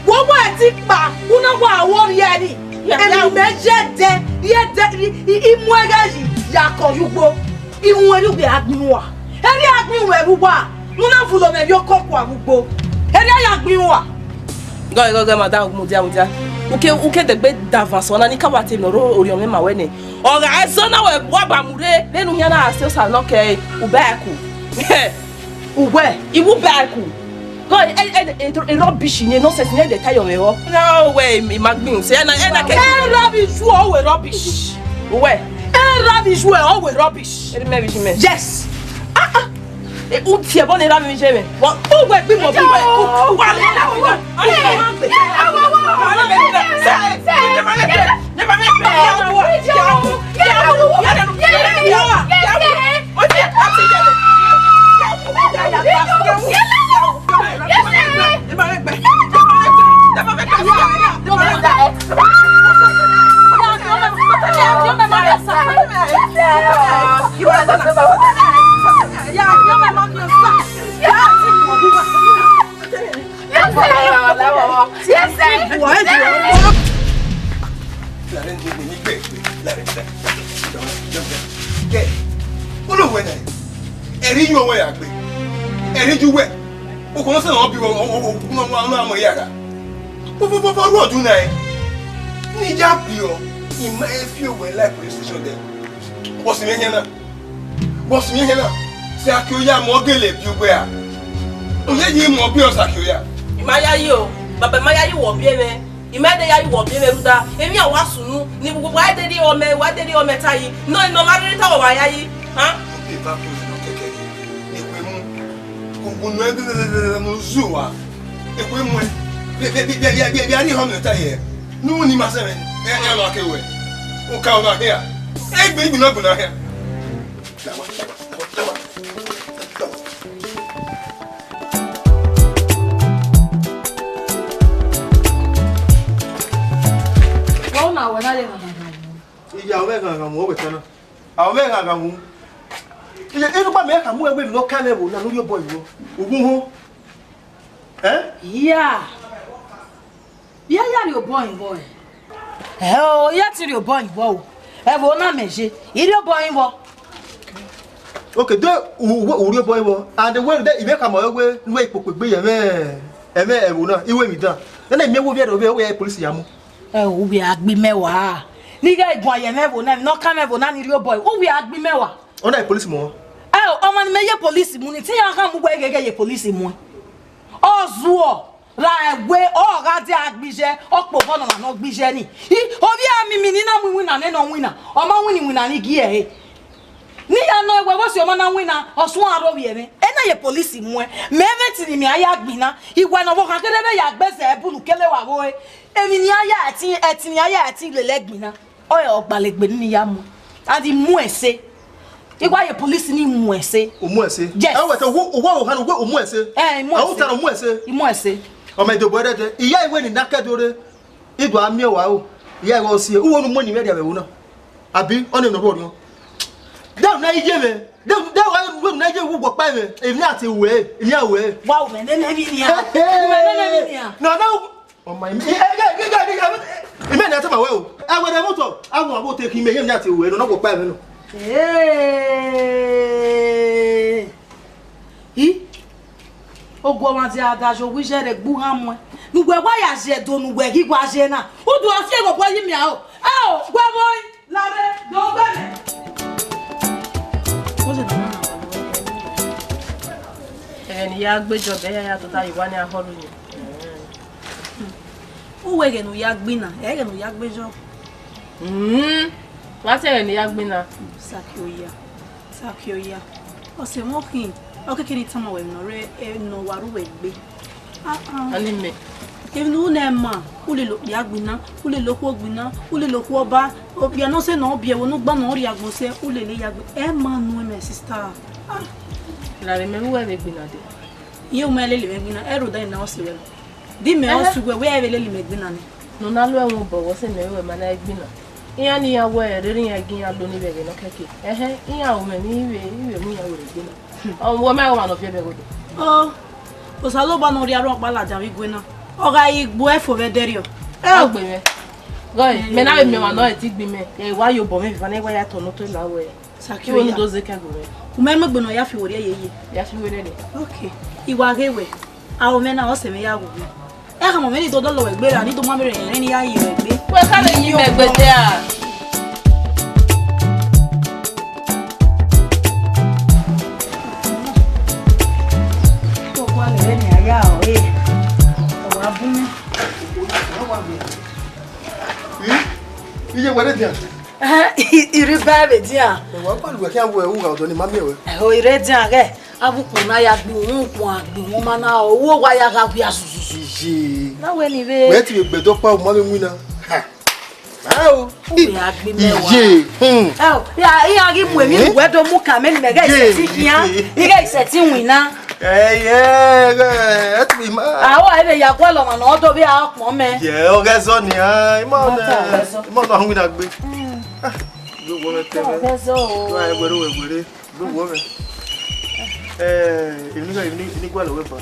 Wọ wẹ ẹtin kpa, u na wa wọ rhie ni. Emwi mẹ ye ẹdẹ, rhie ẹdẹ, rhie, I, I mu ẹghẹ yi, ya kọ ye ugbo. I wọn erriọ uwẹ a gbin uwa. Erriọ a gbin uwẹ vbe uwa, ne u na vulo mwẹ vbe okọ kua vbe ugbo. Erriọ a ya gbin uwa. Gọe, gọe, gọe, madam, mudia, mudia. Uke, uke degbe davan sẹ ọna ni ka wa te emwi ne ọ rre orhiọn mwẹ ma wẹ nẹ. Ọ gha zẹ na wẹ wa ba mu rre, vbene u khian na se osa nọ kẹ uba ẹku. Uwẹ, I wu ba ẹku. Gọ, e, e, e, e rubbish ni, nonsense ni, e de ta yọ mwẹ vbọ. Na wẹ I ma gbin se, ena, ena ke. E rubbish, ọ wẹ rubbish. Uwẹ. E rubbish, wẹ, ọ wẹ rubbish. E mẹ bi si mẹ. Yes. Ah, ah. E, u tie bọ ne ra mi je mẹ. Wa, u wẹ gbi mọ bi wẹ. U, u wa le la wa. Kẹ, unu wẹ nẹ, ẹre iye uwẹ ya gbe, ẹre iye uwẹ, okhuo nọ sẹ ne ọ bi wẹ, ọ, ọ, ọ, ọ, ọ, ọ, ọ, ọ, ya gha. Fọfọfọfọ, ru ọdun na ẹn, ne I ya biẹ ọ, I ma he fi owẹ la police station dẹ. Wọ si mwẹ hiẹn na. Wọ si mwẹ hiẹn na, sẹ Akioya mẹ ọ gele biẹ uwẹ a? Oyeyi mẹ ọ biẹ ọ sẹ Akioya. I ma yayi o, baba, I ma yayi wẹ ọ biẹ mwẹ. I ma de yayi wẹ ọ biẹ mwẹ rhunmwuda emwi a wa sunu, ne wa de rhie ọmẹ, wa de rhie ọmẹ ta yi. Nọ, nọ ma rhirhi ta wẹ wa yayi. Han? Eva ko nọ kẹkẹ ni, ne ekpe mu. Gungun nuẹn ne u zu wa. Ekpe mu ẹn. Bia, bia, bia, bia, bia, bia rhie ọmẹ ta yi. Ne u ni ma sẹ mwẹ. Ẹ, ẹ, wa ke wẹ. U ka ọmwa hia. Egbe igbinna ọgbinna hia. Wẹ na wẹ na ye na na na. Iya, wẹ gha gha mu, wẹ ta na. A, wẹ gha gha mu. Iye, enu gba mẹ ka mu ẹwe ne ọ ka mwẹ vbo na, ne u rhie obọ yi vbọ. U wu họn. Ẹ? Iya. Vbe I ya rhie obọ hin vbọ, ẹ? Ẹ o, I ya te rhie obọ hin vbọ o. Ẹvbo na mẹ ye, I rhie obọ hin vbọ. Okay, do u, u, u rhie obọ hin vbọ. And wẹ de, I vbe khama ruẹ wẹ ne u ikpokpo egbe ye ẹmwẹ, ẹmwẹ ẹvbo na, I wẹ emwi dan. Nene I miẹn wẹ ovbi ẹre, ovbi ẹre, ovbi ẹre police ya mu. Ẹ o, uwẹ a gbe imẹ wa. Ne I ghẹ guan ye ẹmwẹ ẹvbo na, emwi ne ọ ka mwẹ ẹvbo na ni rhie obọ, uwẹ a gbe imẹ wa. Ọ na ye police mu? Ẹ o, ọmwa ne imẹ ye police mu ni, te iran khama uwẹ ghẹ ghẹ ye police mu. Ọ zuọ. Ra ẹwe, ọ gha dia gbe iye, ọ kpobọ ne ọmwa ne ọ gbe iye ni. I, ovbi a mimi ni na mu iwinna nene ọ winna, ọ ma winna iwinna ni gie ẹre. Ya nọ, wẹ vbe si ọmọ na winna, ọ suẹn aro vbiẹ mwẹ. Ena ye police muẹn, mẹ vbe ẹtin ne imẹ a ya gbinna. Iwa ne ọvbokhan kere vbe ya gbe zẹ ẹbu ne u kele wa vbe ore. Emwi ne iran ya, ẹtin, ẹtin ne iran ya, ẹtin lele ẹgbinna. Ọ rẹn ọgbalegbe ni ya mu. And I mu ẹse. I wa ye police ni mu ẹse. U mu ẹse? Yes. Ẹ wẹ te, uwa, uwa, uwa, uwa, u mu ẹse? Ẹ, I mu ẹse. Ẹ, u ta na, u mu ẹse? I mu ẹse. Ọ ma do bọ ẹdẹdẹ. Iya iwe ni na kẹ do re. I do a miẹn wa o. Iya iwe ọ si. Uwẹ unu mu ni mwẹ dia vbe ẹvbo na. Abi, ọnii ne ọ rhuọrriọ. De u na iye mwẹ. De, de wa, wa na iye wu gbọkpa mwẹ. Emwi a te wẹ, emwi a wẹ. Wa, u mwẹ nene emwi nian. Hey, hey. U mwẹ nene emwi nian. No, no. Ọ ma, ẹ, ẹ, ẹ, ẹ, ẹ, ẹ, imẹ ne a tama wẹ o. Ẹ wẹ ne ẹ motọ, a wọn abo te khin imẹ, imẹ ne a te wẹ, ne ọ na wọ kpa ẹmwẹ nọ. Ee. I, oguọmwadia da ye owa iye rre gbe u gha muẹn. Ne uwẹ wa ya ye ẹdẹ ne uwẹ ghi wa ye na. U do a fi ẹghẹ obọ yi miẹn aro. Ẹ o, wẹ vbọ i. Lare, do gbe mẹ. Ẹghẹ ne I ya gbe jọ, bẹ ya ya tota ye owa ne a họrọ unu. U wẹ ẹghẹ ne u ya gbinna, ẹghẹ ne u ya gbe jọ. Mm, wa sẹ ẹghẹ ne I ya gbinna. Saki oya, saki oya. Ọse mwẹ ọ khin, ọ keke ne I tama wẹ emwi ne ọ rre, emwi ne ọ wa ru wẹ egbe. Ah, ah. Ani mẹ. Emwi ne u na ma, u lele okpia gbinna, u lele okhuo gbinna, u lele okhuo ọba, okpia ne ọ sẹ ne ọ biẹ ẹvbo ne u gba ne ọ rrie agbọn sẹ, u lele ya gbe, ẹ ma nuẹn, my sister. Ah. Lare mẹ, u wẹ vbe gbinna dẹ? Iye u ma lele mwẹ gbinna, ẹ rhunmwuda emwi ne ọ sẹ wẹ. Di mẹ ọ Ẹhẹ. Sẹ uwẹ, wẹ ẹ vbe lele imẹ gbinna nẹ. Ne u na lo ẹmwẹ obọ, wẹ sẹ mẹ wẹ ma na gbinna. Iran ne iran wẹ rere iran gi iran lo ni vbe ẹghẹ ne ọ kẹke. Ẹhẹ, iran ru mwẹ ne I vbe, I vbe mu iran werriegbe na. Ọ, wẹ ma rẹn ọmwa ne ọ viẹ vbe ẹghẹ odẹ. Ọ, Osanobua ne ọ rhie aro ọkpa ladian vbe igue na, ọ gha ghi gbe uẹ fo vbe ẹdẹrriọ. Ẹ, ọ gbe mwẹ. Gọe, mẹ na vbe miẹn ọmwa ne ọ rẹn ẹtin gbe imẹ. Ẹ, wa ye obọ mwẹ vivan ne wa ya tọn ne otọ na wẹ. Saki oya. Iwe ne u do zẹ kẹ gbe mwẹ. U mẹ mu egbe ne ọ ya fi werriẹ yeye. Ya fi werriẹ dẹ. Okay. I wa ghe wẹ, aro mwẹ na, ọ sẹ mwẹ ya ghe uwẹ. Ẹ khama mwẹ ni do dọlọ wẹ gbe ra, ni do ma mwẹ rẹn rẹn ni ya yi wẹ gbe. Wẹ ka lele imẹ gbe te a. Tó kua lẹ rẹ ni a ya ọre. Ọ wa bun mẹ. Iye wẹ rre dian. Ẹhẹn, I rre ba vbe dian. Ẹ wa kpalu wẹ khian wẹ u gha ọdọ ni ma miẹn wẹ. Ẹhẹn, I rre dian ghẹ. Avbe ukpọn na ya gbe uhunmwu, ukpọn a gbe uhunmwu ma na, ọ wo wa ya gha wia zuzuzu. Iye. Na wẹ ni vbe. Wẹ ti vbe gbẹdẹ ọkpa, u ma vbe winna. Ha. Ẹ o. U vbe a gbe mẹ wa. Iye. Hmm. Ẹ o, ya, iran ghi mu emwi Eh? Uwẹ do mu kan mẹ ni mẹ ghẹ Iye, isẹtin khian. Iye. I ghẹ isẹtin winna. Ẹ, ẹ, ẹ, ẹ ti ma. A wa ẹ vbe ya gualọ ọmwa ne ọ do vbe a ọkpọn mẹ. Yẹ, ọ ghẹ zọ nian, ima Mata, ọ ghẹ zọ. Ima ọna hu na gbe. Mm. Ah, do wo mẹ tẹ Ọ mẹ. Ghẹ zọ o. Wa ẹ wẹrẹ, wẹ wẹrẹ. Do wo mẹ. Eh, emwi ni, emwi ni, emwi ni gualọ wẹ ba.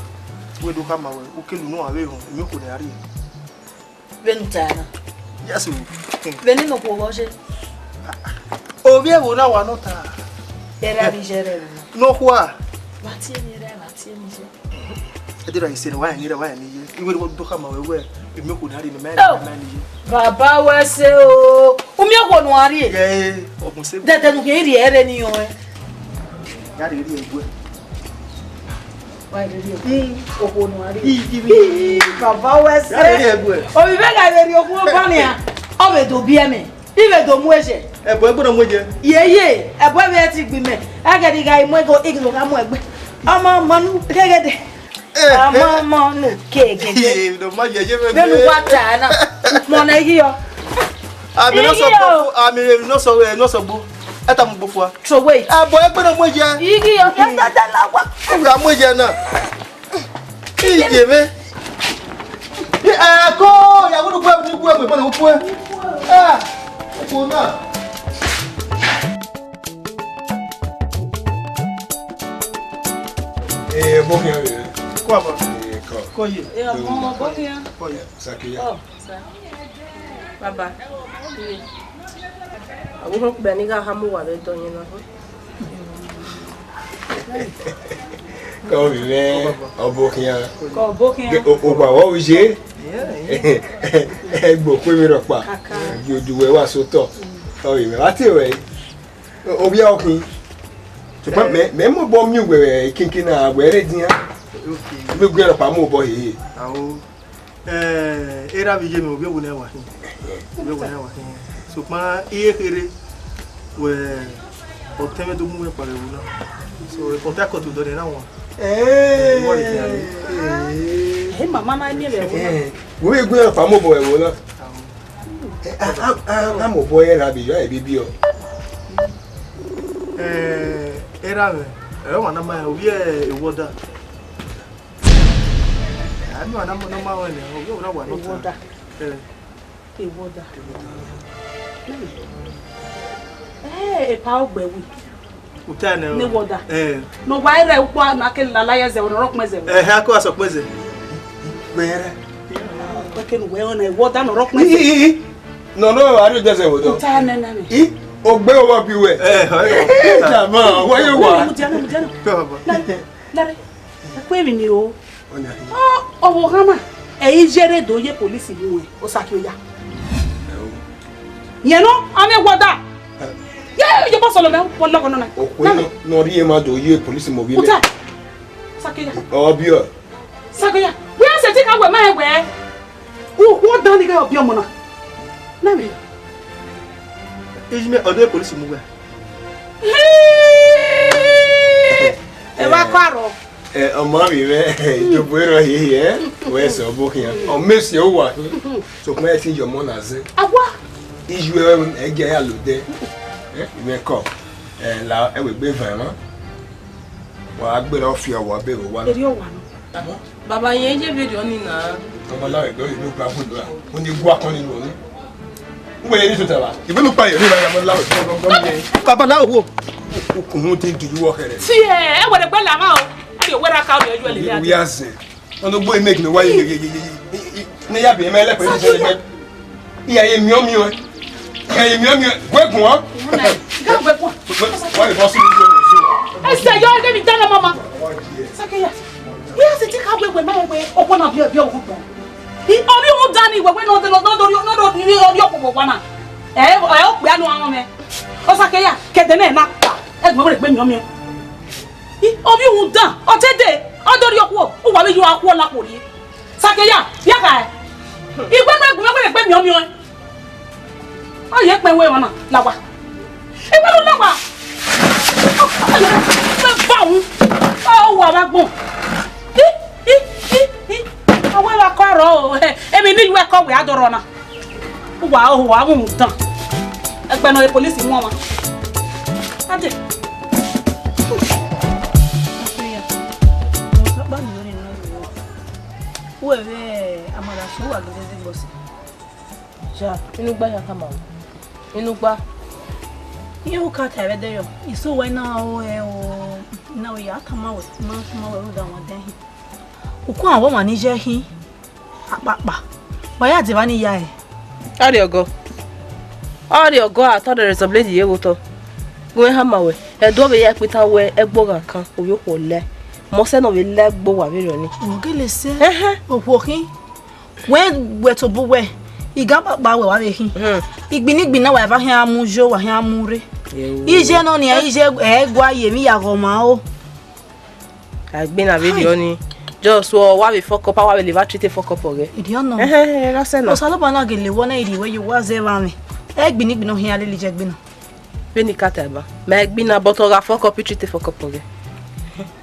Wẹ do khama wẹ, u kele unu a vbe họn, emwi okhuo ne a rrie. Vbene u ta na. Yes, o. Vbene nokhuo vbe ọ ye. Ovbi ẹvbo na wa nọ ta. Ẹre a vbe ye ẹre vbe. Nọkhua. Wa tie emwi ẹre, wa tie emwi ye. Ẹ dẹ ra isẹ ne wa ni ra wa ni ye. Iwe do khama wẹ wẹ. Emwi okhuo ne a rrie ne ma Oh. Ma ni ye. Baba wẹ sẹ o. U miẹn okhuo ne uwa rrie. Ye, ọmọ sẹ. Dẹdẹ ne u keghi rrie ẹre ni ọnrẹn. Ya rrie rrie ẹguẹ. Wa rrie rrie ẹguẹ. Mm. Okhuo ne uwa rrie. I, i, i. Ii, baba wẹ sẹ. Ya rrie rrie ẹguẹ. Ovbi mwẹ gha rrie rrie okhuo ọba nian. Ọ vbe do biẹ mẹ. I vbe do mu ẹzẹ. Ẹbọ ẹgbẹ na mu ẹzẹ. Ye, ye, ẹbọ ẹvbe ẹtin gbe mẹ. Ẹghẹ ne I gha mu ẹgo, I ghi gha mu ẹgbẹ. Ọmọ, ọmọ nu, khẹghẹdẹ. Eh, Ọmọ, eh. Ọmọ nu, khẹghẹdẹ. Ee, no ma yẹyẹ mẹ Vbene gbẹ. Uwa ta na, ukpọn na I ghi yọ. Ami nọ sọ Iyo. Gbo, ami nọ sọ, eh, nọ sọ gbo. Ẹ ta mu gbo fua. So wait. Ẹbọ ẹgbẹ na mu ẹzẹ. I ghi yọ, kẹ ta ta la wa. Ẹ gha mu ẹzẹ na. Iye mẹ. Ẹ ko, ya wo gbe ni gbe gbe na ko. Ah, ko na. Eh, bo ke ya. Ko aba. Eh, ko. Ko ye. Eh, ọmọ, ọmọ, bo ke ya. Ko ye. Sakiya. Oh. Baba, avbe urhukpẹ ni gha khama uwa vbe ẹdẹ ọyẹnna. Kọ vbe mwẹ ọbo khian. Kọ ọbo khian. Owa vbe ọ vbe ye. Ẹgbẹ okhuo emwi rhọkpa. Kaka. Ye odu wẹ wa sẹ otọ. Ọ vbe mwẹ vbe a tie ruẹ. Ovbi a ọ khin. Sokpan mẹ, mẹ mobọ miẹn uwẹ ikinkin na, wẹ rre edian. Okay. Mẹ gu ẹn rhọkpa mobọ he. Ao. Eh, erha vbe iye mwẹ, ovbi ẹvbo nẹ wa khin. Ovbi ẹvbo nẹ wa khin. Sokpan, I ye kherhe, wẹ, Ọtẹn mwẹ do mu mwẹ kpare ẹvbo na. So, e contact call to done na wan. Eh. What is it? Eh, mama na ni ẹvbo na. Eh, wo ye gu fa mobọ ẹvbo na. Eh, a, a, a, a mobọ ẹre ra bi yo, e bi bi ọ. Eh, era mwẹ. Ẹ wa na ma ovbi e wọda. A ni wa na ma, na ma wẹ nẹ, ovbi e wọda wa nọ ta. Wọda. Eh. Ewọda. Eh, epa ọgbẹwi. Uta nẹ. Ne wọda. Eh. No wa rẹ ukpọ na ke lala ye zẹ, ọrọ kpẹn zẹ. Eh, ha ko asọ kpẹn zẹ. Mẹrẹ. Wẹ ke nu wẹ ọna ewọda na ọrọ kpẹn zẹ. I, i, i. No, no, a rẹ jẹ zẹ wọdọ. Uta nẹ na ni. I, ogbe wọ bi wẹ. Eh, ha. Jama, wẹ ye wa. Mu dia na, mu dia na. Kọ ba. Lare, lare. Ku emwi ni o. Ọna hi. Ọ, ọvbokhan na, ẹ i yẹrẹ do ye police mu ẹn, Osakiọya. Ẹ o. Yẹn nọ, a mwẹ wọda. Ẹ. Ye, ye bọ sọlọ mẹ, wọ lọghọ nọ na. Okhuo nọ, nọ rhie ma do ye police mu ovbi mẹ. Uta. Osakiọya. Ọ biẹ. Osakiọya. Wẹ a sẹ ti ka wẹ ma wẹ. U, wọ dan ni ghe ọbiẹ ọmọ na. Na mẹ. Ejime, ọ do ye police mu wẹ. Ẹ wa kọ arọ. Ẹ, ọmọ vbe mwẹ, idobo erọ hiehie, ẹ? Wẹ sẹ ọbo khian. Ọ mẹ si uwa hin. Sokpan ẹ te ye ọmọ na zẹ. Awa. Iyu ẹ, ẹ gi a ya lo dẹ. Ẹ, imẹ kọ. Ẹ, la, ẹ wẹ egbe van ẹmwa. Wa gberra ọfia, wa bẹghe owa na. Erriọ owa nọ. Baba, yẹn ye vberriọ ni na. Ọmọ na ẹgbẹ oyi ló gba fún ìlú à. Ó ní gua kan nínú òní. Ń wẹlẹ ní tuntun àbá. Ìwé ló pa ìyẹn ní ìlànà ọmọ láwùjọ gbọmgbọm yẹn. Baba láwo wo. Okùnrin ti ń dìlú wọ kẹrẹ. Tí ẹ, ẹ wẹrẹ gbẹ làwọn o. Ẹ yóò wẹrẹ ká ọdẹ ojú ẹ lè rí adé. Ìwé àzẹ. Ọ̀nà gbọ́ ìmẹ̀gì mi wáyé yẹyẹyẹyẹ. Ní yàbí ẹ̀mẹ́ ẹlẹ́pẹ̀ẹ́ ní ìṣẹ̀lẹ̀ bẹ́ẹ̀. Ìyá yẹn miọ́ miọ́. Ìyá yẹn miọ́ miọ́. Gbẹ́gùn ọ́. Ìyá gbẹ́gùn. Wọ́n lè bọ́ sí ibi ìṣòro. Ẹsẹ̀ yọ ẹgbẹ́ mi dáná mọ́mọ́. Sákẹ́yà. Wíyá sì ti ká wẹ̀wẹ̀ máa wẹ̀ ọkọ náà bí ọbí ọkọ gbọ́n. Ọbí òun dá ní ìwẹ̀wẹ̀ náà dé lọ lọ́dọ̀ orí ọkọ̀ wọ̀ wá náà. Ẹ ẹ ó pè á nu àwọn mẹ́. Ọ Sákẹ́yà kẹ̀dẹ̀ náà ẹ̀ náà pa. Ẹgbẹ́ wẹ̀rẹ̀ gbé mi ọmọ. Ọbí òun dá. Ọtẹ́dẹ̀. Ọdọ orí ọkọ̀. Ó wà mí yọ akú ọ̀la kò rí. Sákẹ́yà. Yàgà ẹ̀. Ìgbẹ́ náà ẹgbẹ́ wẹ̀rẹ̀ gbé mi ọmọ. Ọ ye kpẹ wẹ ọna lawa. Ẹ wẹ lawa. Ẹ ba wu. Ọ wa ba gbọn. I, i, i, i. Ọ wẹ wa kọ rọ o. Emi ni yuẹ kọ wẹ adọrọ na. Wa o wa mu dan. Ẹgbẹ nọ police mu ọmọ. Ade. Wẹ vbe amara so wa gele de gbọsi. Ja, inugba ya tama o. Inugba. Iye u ka ta ẹvbo ẹdẹrriọ, iso wẹ na ro ẹ o, na ro ya tama wẹ, ma tama wẹ rhunmwuda wan dẹ hin. Uku awọ ma ni ye hin, akpakpa. Wa ya deba ni ya ẹre. Ọ rhiọgọ. Ọ rhiọgọ a, tọ rẹ Razor Blade ye vbe otọ. Gu mwẹ hama wẹ, ẹdẹ ọ vbe ya ikpita wẹ ẹgbogha kan, ovbi okhuo lẹ. Mọsẹ ne ọ vbe lẹ ẹgbe owa vberriọ ni. Ọ gele sẹ. Ẹhẹn. Okhuo khin. Wẹ wẹ tobọ uwẹ, igan kpakpa wẹ wa vbe khin. Hmm. Igbinna igbinna wa eva khian mu yo, wa khian mu rre. Ewu. Iye nọ nia, iye ẹ gua ye emwi ya ghọ ma o. Agbinna vberriọ ni. Just wa vbe fuck up, a wa vbe leva treat fuck up ọghẹ. Erriọ nọ. Ẹhẹn, ẹhẹn, ra sẹ na. Osanobua na gele wọ na, irhi wẹ ye uwa zẹ vbe amwẹ. Igbinna igbinna ọ khian lele iye gbinna. Vbene I ka ta ẹba, ma i gbinna, but ọ gha fuck up, I treat fuck up ọghẹ.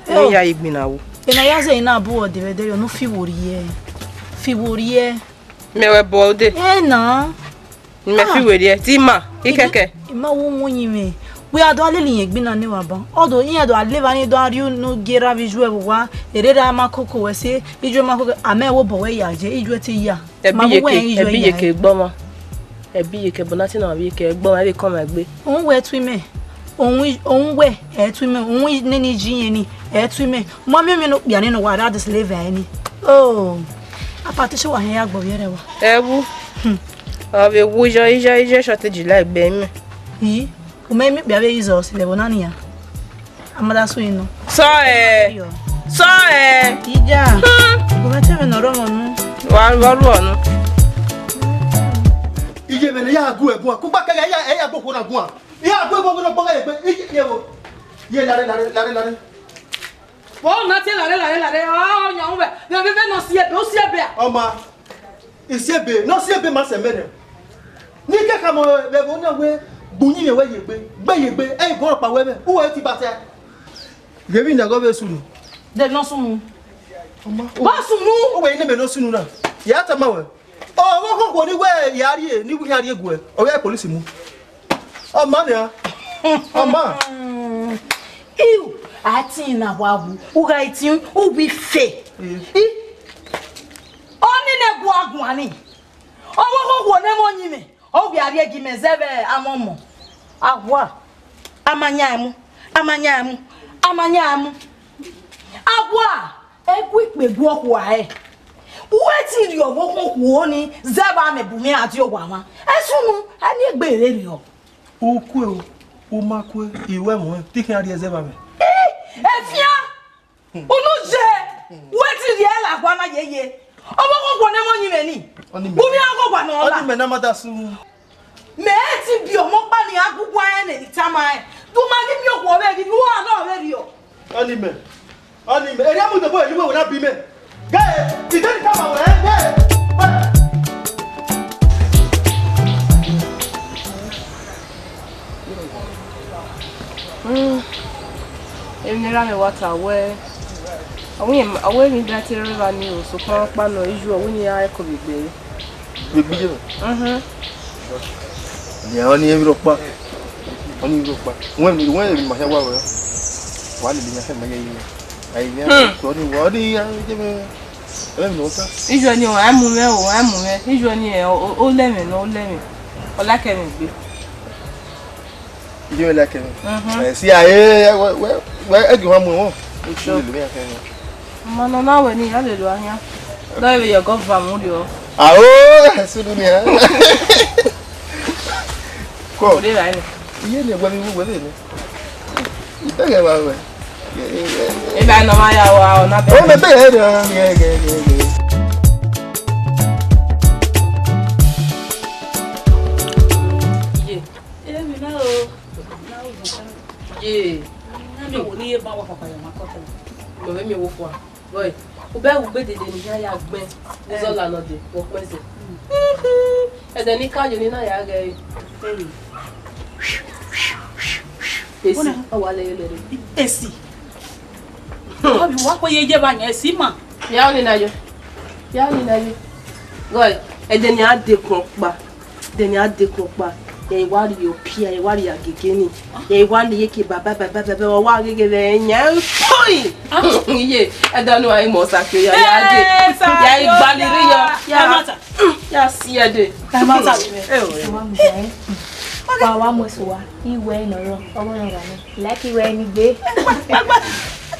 Ẹ o. Ne I ya ye igbinna wo. Ena ya zẹ ena bu ọdẹ vbe ẹdẹrriọ, ne u fi wo rrie. Fi wo rrie. Mẹ wẹ bọ ude. Ena. Mẹ fi wo rrie. Ti ima, ikẹkẹ. Ima wo mu yin mwẹ. Wẹ a do a lele iyẹn gbinna ne wa ban. Ọdo iran do a leva ni do a rhie unu gie ra vbe ijuẹ vbe owa. Erere a ma koko wẹ se, ijuẹ ma koko, a mẹ wo bọ wẹ ya je, ijuẹ te ya. Ẹbi iyeke, ẹbi iyeke gbọmwa. Ẹbi iyeke, but nothing na iyeke gbọmwa, ẹvbo kọmwa egbe. Òun wẹ tu imẹ. Òun, òun wẹ ẹ tu imẹ. Òun nene ji yẹn ni ẹ tu imẹ. Ma miẹn miẹn ne okpia nene wa ra de slave ẹ ni. Oh. Apa te se wa hẹn ya gbọ vbiẹ rẹ wa. Ẹ wu. Hmm. Ọ vbe wu ijọ, ijọ, ijọ shortage la egbe imẹ. Yi. U mẹ miẹn okpia vbe Jesus lẹ vbe ọna nian. A ma da sunu. Sọ ẹ. Sọ ẹ. Ija. Hmm. Gu mwẹ te ẹmwẹ ne ọ rọmọ nu. Wa, wa ru ọnu. Iye vbe ne ya gu ẹguan, kugba kẹghẹ ya, ẹ ya gbe okhuo na guan. Ya gbe okhuo na guan, ye gbe, iye, ye wo. Ye lare, lare, lare, lare. Vbọ na te lare, lare, lare, ọ, yan wẹ, vbe, vbe, vbe nọ si ebe, u si ebe a? Ọma. Isiebe, ne ọ si ebe ma sẹ mẹ nẹ. Ne I ke khama vbe ẹvbo na wẹẹ, Gbe uyinmwẹ wẹ ye egbe, gbe ye egbe, ẹ i guọnrọkpa wẹ mwẹ, uwẹ ti ba sẹ. Ghe vbene ọ ghe vbe sunu. De ne ọ sunu? Ọ ma, Wa sunu. Uwẹ ne mẹ ne ọ sunu na. Ya tama wẹ. Ọ, ọvbokhan okhuo ni wẹ ya rrie, ne uwẹ khian rrie guẹ, ọ vbe polisi mu. Ọ ma nia. Ọ ma. Iu, a tin na wa wu, u gha tin, u wi fe. Ee. I, ọ ni nẹ guaguan ni. Ọvbokhan okhuo ne mẹ ọyinmwẹ, ọ wia rrie gi mẹ zẹ vbe amọmọ. Awa, a ma yan mu, a ma yan mu, a ma yan mu. Awa, ẹ gu ikpe gu ọkhua ẹre. Uwẹ ti rhie ọvbokhan okhuo ni zẹ vbe amẹ bu mwẹ a die owa mwa. Ẹ sunu, a ni egbe rre rriọ. U kue o, u ma kue, I ru ẹmwẹ ruẹ, te I khian rhie zẹ vbe amẹ. Ii, efian! Unu ye, wẹ ti rhie la gua na yeye. Ọvbokhan okhuo ne mẹ ọyinmwẹ ni. Ọni mẹ. Unu a gọgua nọ la. Ọni mẹ na ma da sunu. Mẹ ti bi ọmọ ọkpa ni a gu gua ẹn ne I tama ẹn. Du ma ghi miẹn okhuo vbe ghi ne uwa nọ vbe rriọ. Ọni mẹ. Ọni mẹ. Erriọ mu dobo eri wẹ wẹ na bi mẹ. Gẹ, I de ni tama wẹ, gẹ. Gẹ. Hmm. Emwi ne erha mwẹ wa ta wẹẹ, ọ wẹ emwi bright rre evba nii o, sokpan ọkpa nọ, iye ọwẹ ne I ra ẹko vbe egbe ẹre. Vbe egbe iye mwẹ? Mhm. Nian ọni emwi rhọkpa. Ọni emwi rhọkpa. Wẹ, wẹ emwi ma hia wa wẹ. Wa lele iran hẹ ma ye iran. Ai, iran Hmm. ko ni wa, ọni iran ye mwẹ. Ẹmwẹ ne ọ ta. Iye ọni ọ, a mu mwẹ o, a mu mwẹ. Iye ọni ẹ, o, o, o lẹ mwẹ nọ, o lẹ mwẹ. Ọ like mwẹ gbe. Iye mwẹ like mwẹ. Mhm. Ẹ, si a, ẹ, ẹ, wẹ, wẹ, wẹ, ẹ ghi wa mu ẹmwẹ. Sure. Lele iran hẹ. Ma nọ na wẹ ne I ya lele uwa khian. Dọ vbe ye ọgọ va mu rriọ. Ao, ẹ sunu nia. Kọ. Ode ra ni. Iye ne wẹ mi wu wẹ vbe ne. Ibe ghe wa wẹ. Eba nọ ma ya wa, ọ na bẹ. Ọ mẹ bẹ ghe, ghe, ghe, ghe, ghe. Ye. Emi na o. Ye. Na mi wo ni ye ba wa papa ya ma kọtẹ. Mo vbe mi wo fua. Boy, u bẹ wu gbe dede ne I khian ya gbẹn. Uzọla nọ dee, wẹ ọkpẹn zẹ. Ẹdẹ ne I ka ye ne I na ya ghẹ ẹre. Esi, ọ wa lẹ ye lẹ re. Esi. Ọ bi wa kpe ye ye ba yan esi ma. Ya ni na yo. Ya ni na yo. Boy, ẹdẹ ne a dekun ọkpa. Ẹdẹ ne a dekun ọkpa. Ya i wa rhie opia, ya i wa rhie agege ni. Ya i wa rhie eke baba, baba, baba, ọ wa gheghe vbe ẹyan. Poi! Iye, ẹdẹ ọni wa i mọ Osakie ya, ya de. Eh, Osakie ya i gbaliri ya. Ya, Ẹ ma ta. Ya si ẹdẹ. Ẹ ma ta vbe. Eh, oh, eh. Wa, wa mu eso wa. Iwẹ nọ rọ, ọmọ nọ gha nẹ. Like iwẹ ni gbe.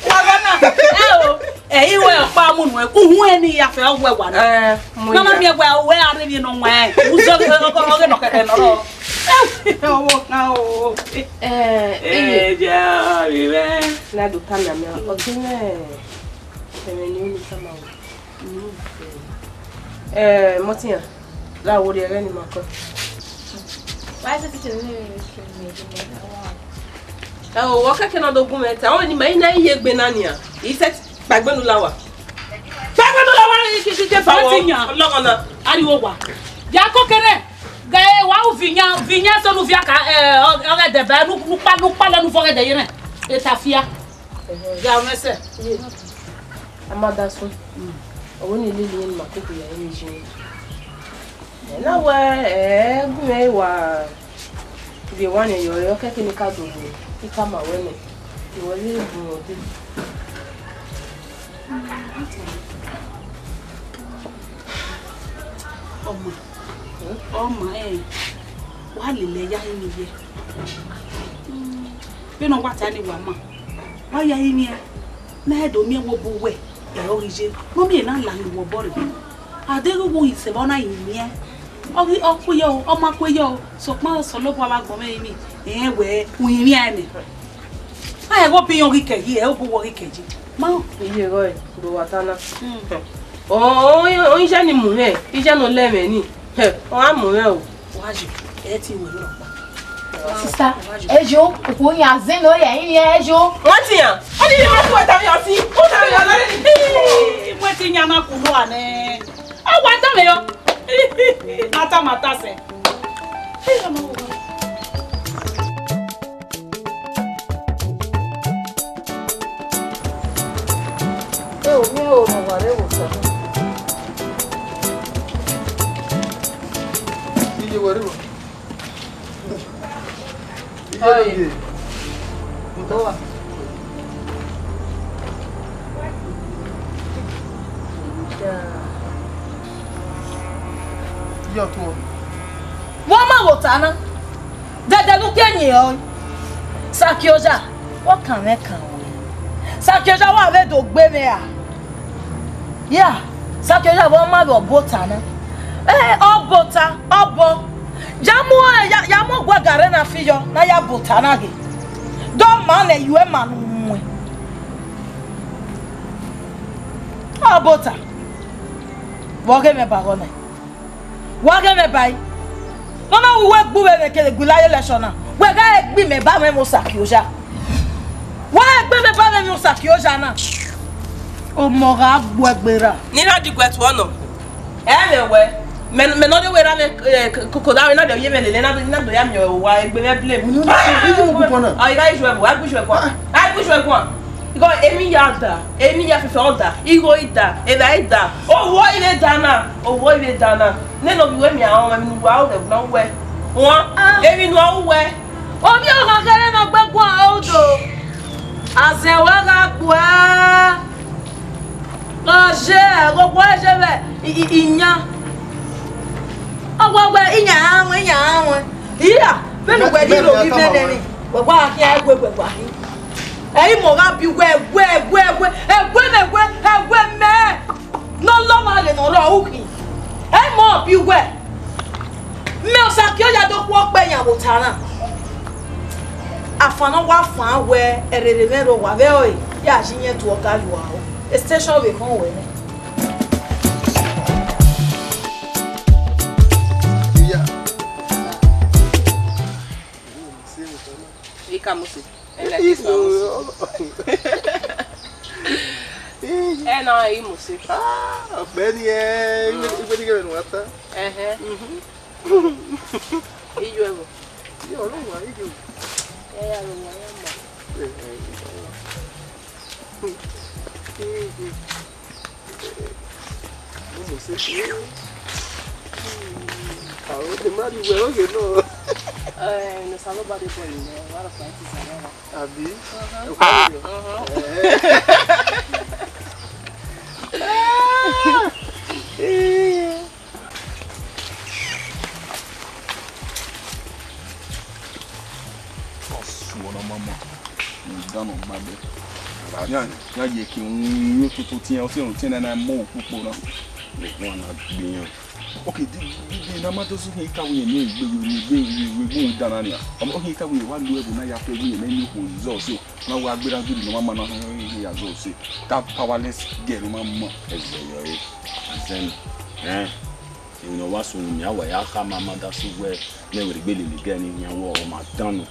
Wa gha na. Ẹ o, ẹ iwẹ ọkpa mu nuẹ, uhun ẹni ya fẹ ọwẹ wa na. Eh, mu Nana ya. Miẹn wẹ, wẹ a rre emwi nọ wẹ. Uzọ ọghe nọ kẹkẹ nọ rọ. Ọmọ kan o. Eh, eh. Ẹ jẹ ọrivẹ. Na do ta na mi, ọ ti nẹ ẹmwẹ ne unu tama wẹ. Eh, Mọtian, gha wo rrie ẹghẹ ne ima kọ. Why is it teaching me? Ẹ o, wọ kẹkẹ na do gun mwẹ ta, ọ ni ma i na iye egbe na nian. I sẹ kpaegbe nu la wa. Kpaegbe nu la wa, i ke, ke, ke fa wọ. Mọtian. Ọlọghọ na. Ariwo wa. Ya ko kere. Gẹ wa u vi yan, vi yan so nu via ka, eh, ọ, ọghẹdẹ ba, nu, nu kpa, nu kpa lẹ nu vọ ọghẹdẹ ye nẹ. Eta fia. Ya mwẹ sẹ. Amadasun, ọ wẹ ne I lele iran ne ima koko ya ẹre ye. Ẹ na wẹ, ẹ gu mwẹ wa rhie owa ne yọ, ọ kẹke ne I ka do gbe, I ka ma wẹ nẹ, I wẹ vbe bun ọdẹ. Ọma, ọma, ẹ, wa lele ya yin ye. Vbene ọ wa ta ni wa ma, wa ya yin, na do miẹn wo bu wẹ, ẹ, ọ ghi ye, ne ọ miẹn na la hin wọ obọ rre. A deghẹ wo hin sẹ vbe ọ na yin miẹn, ọ ghi, ọ kue yọ, ọ ma kue yọ, sokpan Osanobua vbe agbọn mwẹ rinmwian, rẹn wẹ u yin miẹn nẹ. A, ẹghẹ obọ iran ghi kẹ yi, ẹ, obọ uwẹ ghi kẹ yi. Ma. Iye rọ, do wa ta na. Mm. Ọ, ọ, ọ, iye ni mu mwẹ, iye ne ọ lẹ mwẹ ni. Hẹ, ọ gha mu mwẹ o. Wa yo, ẹ ti wẹ lọ. Sista, ẹ yo, okhuo yan zẹ ne ọ ya yin ẹ yo. Wọ́n ti yàn. Ó ní ìwé fún ẹ̀ta mi ọtí. Ó ta mi ọtí. Wọ́n ti yan na kulu anẹ. Ọ wa ta mi yọ. Mata, mata sẹ. Ẹ yọ ma wo. Omiẹn o, ne wa rre vbe osa. Iye wẹ rre vbe. Iye Oi. Rre vbe. Otọ wa. Iye ọtuọ. Vbe ọ ma vbe ota na? Dẹdẹ ne u ke yin ọe. Sakioja, wẹ ọ kan mwẹ kan wẹ. Sakioja, wa vbe do gbe mwẹ ra? Ya, Sakioja, vbe ọ ma vbe ọbota na? Ẹ, ọbota, ọbọ. Ya mu, ya, ya mu ọguẹgarẹ na fi yọ, na ya bota na ghe. Dọ ma nẹ, yu ẹma ne u muẹn. Ọbota. Vbe ọ ghe mwẹ ba gọ nẹ? Wa ghe mwẹ ba i. Nọ na, wẹ gbe vbe mwẹ kele gbe la ye election na. Wẹ gha gbe mwẹ ba mwẹ mu Sakioja. Wa gbe mwẹ ba mwẹ mu Sakioja na. Ọmọ gha gbuẹ gbe ra. Ni na di guẹ tuọ nọ. Ẹ mwẹ wẹ. Mẹ, mẹ nọ de wẹ ra mwẹ, eh, k-, k-, koda wẹ na de ye mwẹ lele na, na do ya miẹn owa egbe mwẹ blame. Unu ni se video bu kona. Ọ, I gha iju ẹvbo, a gbe iju ẹvbo. A gbe iju ẹvbo. Igho emi ya da, emi ya fẹfẹ ọ da, igho i da, evba i da, owo i vbe da na, owo i vbe da na. Nene ovbi uwẹ miẹn ahọn, emwi ne uwa ru ghẹ na uwẹ. Wan, emwi ne uwa ru wẹ. Ovbi ọghanghanre ne ọ gbe guan aro do. Azẹ wa gha gbuẹ. Ọ ye, ọghuẹ ye vbe i, i, iyan. Ọ wa wẹ iyan ra wọn, iyan ra wọn. Iya, vbene uwẹ ghi ro ghi vbe nene, wẹ wa khian ẹguẹ, wẹ wa khin. Ẹ i mọ gha bi uwẹ, ẹguẹ, ẹguẹ, ẹguẹ, ẹguẹ mẹ, ẹguẹ mẹ. Ne ọ lọ ma rhe ne ọ rrọọ ukhin. Ẹ i mọ bi uwẹ. Mẹ Osakioya do khuọ kpẹ yan vbe ota na. Afan ne ọ wa fan wẹ ẹrrerre mwẹ rre owa vbe ọre, ya yi iyẹn tuẹ ọga ye uwa o. Extension vbe khọn wẹ nẹ. Iya. Ika Mose. Ẹ na kiss ma Mose. Ẹ na i Mose. Ah, ọkpẹ ni ẹ, igbe, igbe ni kẹmẹ ne uwa ta. Ẹhẹn. Iyo ẹvbo. Iyo ọrọ wa, iyo. Ẹ ya ro wa ya ma. Ẹ, ẹ, ẹ. Mose. Àwọn ọdẹ má rí wẹ oge náà. Ẹ, ne Osanobua de bọ nẹ, wa rọ fa ti sa ya wa. Àbí? Ọhán. Ẹ kú ayọ̀. Ọhán. Ẹ. Ọsuọ na ma ma, ne dan nọ ma bẹ. Iran, iran ye ke unu toto tiẹn, ọtiẹn, ọtiẹn na na mu ukpokpo na. Wan na gbe iran. Ok, di, di, di na ma do su hin ka wi ne gbe wi, ne gbe wi, wi, wi dan na nia. Ọmọ hin ka wi wa lu ẹvbo na ya fẹ wi ne ni ko zọ so. Na wa gbera gidi ne ọ ma ma na hin ya zọ so. That powerless girl ne ọ ma ma. Ẹzẹ yọ e. Azẹn. Eh. Emwi ne ọ wa sunu mia, wa ya khama ma da sẹ uwẹ ne ẹvbo rhegbe lele gẹ ne iran wẹ ọ ma dan nọ.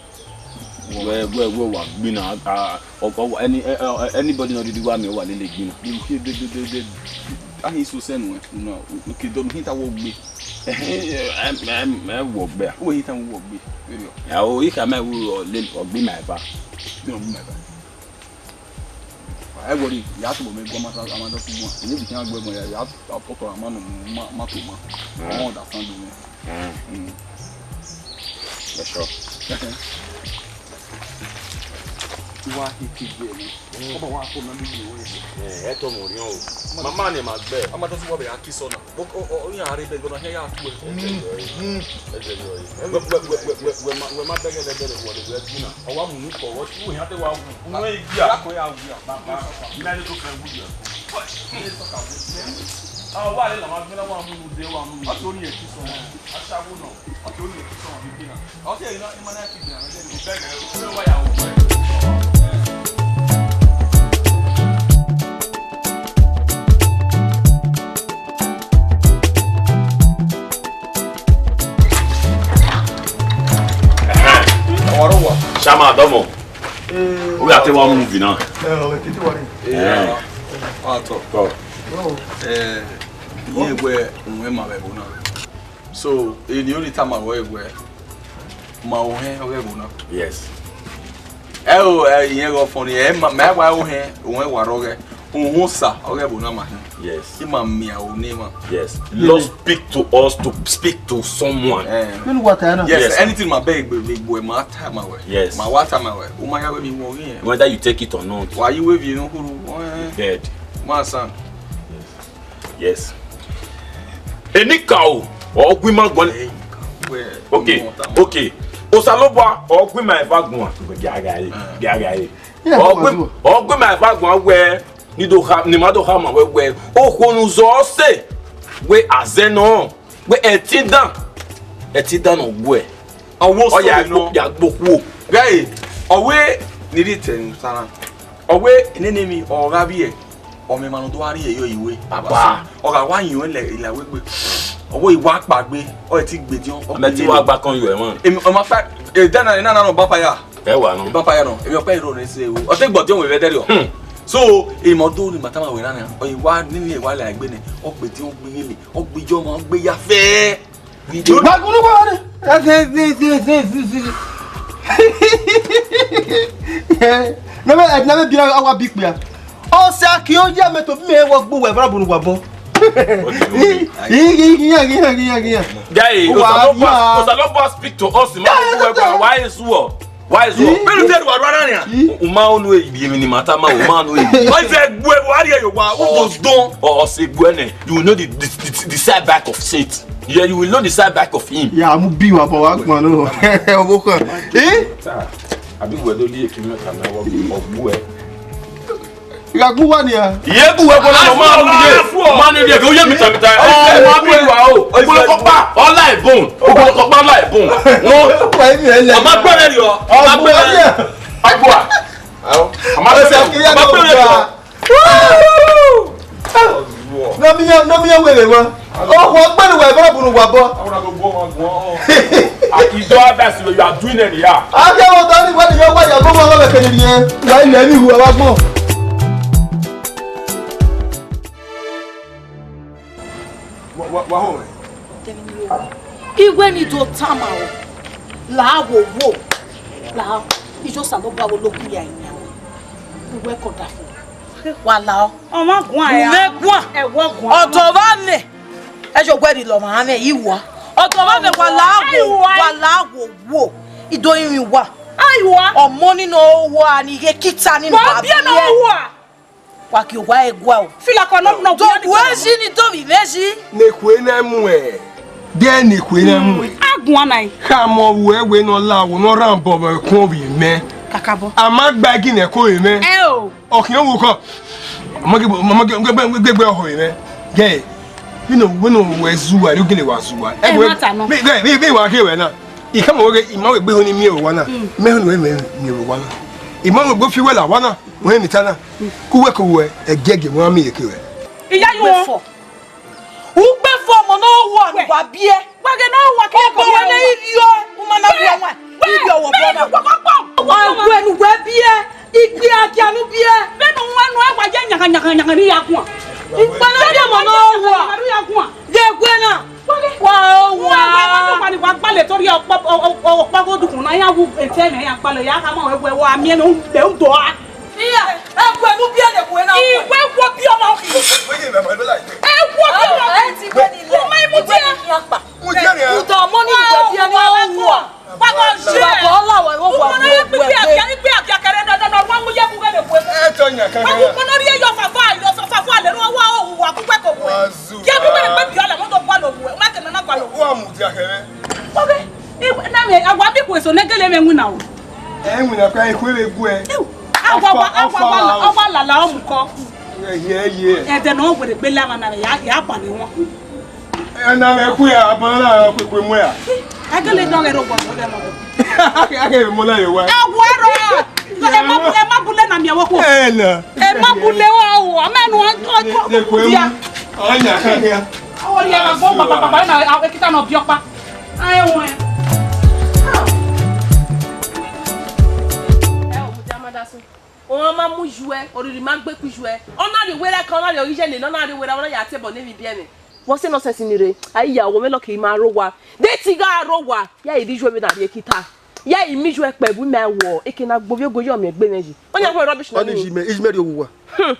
Wẹ, wẹ, wẹ wa gbinna, a, ọ, ọ, any, ẹ, ẹ, anybody ne ọ rhirhi wa miẹn, ọ wa lele gbinna. De, de, de, de, de, a hin so sẹ nuẹn, no, okay, dọnu hin ta wọ gbe. Ẹ, ẹ, ẹ, ẹ, wọ gbe a? Wẹ hin ta wọ gbe. Ya o, ikha mẹ wu ọ le, ọ gbe ma eva. Ọ gbe ma eva. Ẹ wọrẹ, ya tobọ mẹ guan, ma sa, ma sa tobọ. Eni bi khian gbe guan, ya, ya pọpọ ma no, ma, ma to ma. Mm. Ọ understand me. Mm. Mm. Ẹ sure. Wa he ke gbe ni. Mm. Ọba wa ko na mi ni o. Eh, ẹ to mo riọn o. Mama ni ma gbe. A ma do si wa be a kiss ọ na. O, o, o, iran rre bẹgẹ na, hẹ ya tu ẹ. Mm, mm. Wẹ, wẹ, wẹ ma bẹgẹ lẹbẹlẹ wọlé wẹ bi na. Ọ wa mu unu kọ, ọ tu iran te wa wu. Unu ẹ gbia. Ya kọ ya wu ya. Baba, mẹ ni to fẹ wu ya. A wa le la ma gbẹ na wa mu unu de wa mu unu. Ọ to ni ẹ ti sọ. A sa wu nọ. Ọ to ni ẹ ti sọ bi bi na. Ọ te ina ima na ti bi na. Bẹgẹ, ọ wa ya wu. Ọmwa rre owa. Shama, dọmọ. Eh, u ya te wa mu movie na. Eh, ọ vbe kiti wa ni. Eh. Ah, tọ. Tọ. Bro. Eh, iye wẹ, uwẹ ma vbe ẹvbo na. So, eni oni tama ruẹ wẹ, ma ohẹn ọghe ẹvbo na. Yes. Ẹ o, ẹ, iyẹn ghe ọ funny, ẹ, ma, mẹ wa ohẹn, ohẹn wa rrọọ ghẹ. Uhunmwu Osa, ọ ghẹ vbe na ma hin. Yes. I ma miẹn aro ne emwa. Yes. Lord, speak to us, to speak to someone. Eh. Vbene uwa ta na. Yes, yes, sir. Anything ma bẹ egbe vbe egbe ma ta ma wẹ. Yes. Ma wa ta ma wẹ. U ma ya wẹ vbe iwọ ghi. Whether you take it or not. Wa yi wẹ vbe enu huru. Eh. Dead. Ma san. Yes. Enikaro, ọ gu ima guan. Okay, okay. Osanobua, ọ gu ima eva guan. Gia gha re, gia gha re. Ọ gu, ọ gu ima eva guan wẹ, ni do kha, ne ima do khama wẹ wẹ, okhuo ne u zọ ọse, wẹ azẹ nọ, wẹ ẹtin dan, ẹtin dan ne ọ guẹ. Ọ wẹ ọ ya sẹ gbo, nọ, ya gbo khuo. Ghẹ, ọ wẹ ne I rhie te ẹre ne u ta na. Ọ wẹ nene emwi ọ gha vbiẹ, ọ mwẹ emwa ne ọ do gha rhie yọ iwe. Papa. Ọ gha wa yọn lẹ, ila wegbe. Ọ wẹ I wa kpaegbe, ọ ti gbe diọn, ọ mẹ ti wa gba kọn yọ ẹmwa. Emwi, ọ ma fa, e, dana, nana nọ bapa ya. Ẹ wa nọ. Bapa ya nọ, emwi ọkpa iro ne se o. Ọ te gbọ diọn wẹ vbe ẹdẹrriọ. Hmm. So, emwi ọ do ni ma tama wẹ na nia. Ọ i wa, nene wa la egbe nẹ, ọ gbe diọn gbe yele, ọ gbe ijọma, ọ gbe ya fẹ. Wa gunu wa ni. Na me, na me bi na wa bi kpia. Ọ sa ki o ya me to bi me wọ gbu wẹ vra bunu wa bọ. What do you mean? Gi, gi, gi, gi, gi, gi, gi. Guy, Osanobua, Osanobua speak to us. Ma gbu wẹ, why is you? Why is you? Bẹ́ẹ̀ni tẹ́lu wà rárá ni à. U ma onu e ibi emi ni ma ta ma, u ma onu e ibi. Ọ fẹ́ gbu ẹ, Buhari ẹ yọ wa, u go dán. Ọ, ọ se gbu ẹ nẹ, you will know the, the, the, the side back of shit. Yeah, you will know the side back of him. Ya mu bi wa bọ wa gbọn no. Ọmọ kan. Eh? Àbí wẹ̀ ló lé èkìmí ọ̀tá náà wọ́n bí ọ̀gbú ẹ. Ìgbàgbọ́ wà ní à. Iye bu wẹ gbọdọ nọ ma nu ye. Ma ni ye ke u ye mita mita. Ọ ma bi wa o. Ogbolo kọkpa, ọla ebun. Ogbolo kọkpa, ọla ebun. Wọn. Wa emi ẹlẹ. Ọma gbẹrẹ yọ. Ọma gbẹrẹ. Agbua. Ọma gbẹrẹ. Ọma gbẹrẹ yọ. Nọmiyan, nọmiyan were wọn. Ọkhuọ gbẹnu wa ẹbọrọ bunu wa bọ. Ido abasi you are doing it ya. Akẹwọ tọ ni wẹni yọ wẹni ọgbọgbọ ọgbọ kẹni nìyẹn. Wa ilẹ̀ mi hu ọba gbọn. Wa, wa, wa home. Iwe ni do tama o. La wo wo. La ijo sa no gba wo lo ku ya ina. Uwe ko da fo. Wa la o. Ọ ma guan ya. Uwe guan. Ẹ wọ guan. Ọdọ vba mẹ. Ẹ jọ wẹ ni lọ ma mẹ yi wa. Ọdọ vba mẹ wa la wo. Wa la wo wo. Ido irin wa. Ayi wa. Ọmọ ni no wa ni ghe kita ni wa bi na wa. Wa ki owa ẹguae o. Fila kọ nọ nọ. Do gu ẹzi ni do vbe imẹ zi. Ne ekhue na mu ẹ. Dẹ ne ekhue na mu ẹ. A guan na. Khama ọvbuẹ wẹ ne ọ la wo ne ọ rhan obọ vbe ẹkun ovbi mẹ. Kakabọ. A ma gba ẹgi ne ẹko vbe mẹ. Ẹ o. Ọkhiẹn vbe ukọ. Ọmọ gbe, ọmọ gbe, gbe, gbe, gbe ọhọ vbe mẹ. Gẹ. Vbene, vbene wẹ zuwa, ẹ gele wa zuwa. Ẹ ma ta nọ. Vbe, vbe, vbe wa ke wẹ na. I khama wẹ ghe, I ma wẹ gbe ho ni miẹn vbe owa na. Mẹ ho ni wẹ miẹn vbe owa na. I ma wẹ gbe fi wẹ la owa na. Wẹ ni ta na. Ku wẹ ko wẹ, ẹgiẹgiẹ wẹ ma miẹn ke wẹ. Iya yo. Ugbe fo. Ugbe fo ọmọ ne ọ wa ne uwa biẹ. Wa ghe ne ọ wa ke ọbọ wẹ ne ivio, u ma na biẹ wa. Ivio wọ bọ na. Wa ghe ne uwa biẹ. Igbe agia nu biẹ. Vbene u wa nu ẹwa ye yangan yangan yangan ne I ya guan. Ukpana biẹ ọmọ ne ọ wa. Ne I ya guan. Ye gue na. Wa o wa. Wa ni wa gbalẹ tori ọkpọ, ọkpọ gho dukun na, ya wu ete mẹ ya gbalẹ, ya khama wẹ wẹ wa miẹn ne u do a. Iya, ẹ gue nu biẹ ne gue na. Iwe wo bi ọmọ ki. Ẹ wo bi ọmọ. Ẹ ti gue ni lẹ. Uma imu tiẹ. Mu jẹ ni. Udo ọmọ ni gue biẹ ni o wa. Wa gọ je. Baba ọla wẹ wo wa wo. Uma na ikpe akia, ikpe akia kẹrẹ nọ nọ nọ wa mu ye bu ghe ne gue. Ẹ tọ yan kan. Wa ku kpọnọ rhie yọ fafa, yọ fafa, fafa le ru wa o wa ku gbe ko gue. Wa zu. Ye bu ghe ne gbe bi ọla mo do gua lo gue. Wa ke nana gua lo. Wa mu dia kẹrẹ. Okay. Na me, a wa bi ku eso ne gele me winna o. Ẹ winna ka ikhu vbe gue. A wa wa, a wa wa, a wa lala ọmukọ. Ẹdẹ ne ọ were gbe la na ya, ya ba ni wọn. Ẹ na me ku ya ba na ku ku mu ya. A gele dọ ghe ro gbọ dẹ mọ. A gele mo la ye wa. A wa ro. Ẹ ma bu, ẹ ma bu le na mi ẹwọ kọ. Ẹ na. Ẹ ma bu le wa o. A mẹ nu ọ. Ẹ ku mu. Ọ nya ka ya. Ọ ya ma gbọ papa papa na ekita na bi ọkpa. Aẹn wẹn. Ẹ o, Mudia ma da sẹ. Ọmwa ma mu yuẹ, oriri ma gbe ku yuẹ. Ọ na rhie werriẹ kan, ọ na rhie ọghe iye lele, ọ na rhie werriẹ, ọ na ya tebọ ne emwi biẹ mwẹ. What's the nonsense ni rre? A i ya, ọ wẹ lọki ma rre owa. De te I gha rre owa, ya i rhie iye vbe na rrie kita. Ya i miẹn iye kpẹ bu ima wọ, eke na gbe ovbi ogo yọ miẹn egbe mwẹ yi. Ọ yan wẹ rubbish nọ. Ọni ji mẹ, iji mẹ rrie owa. Hmm.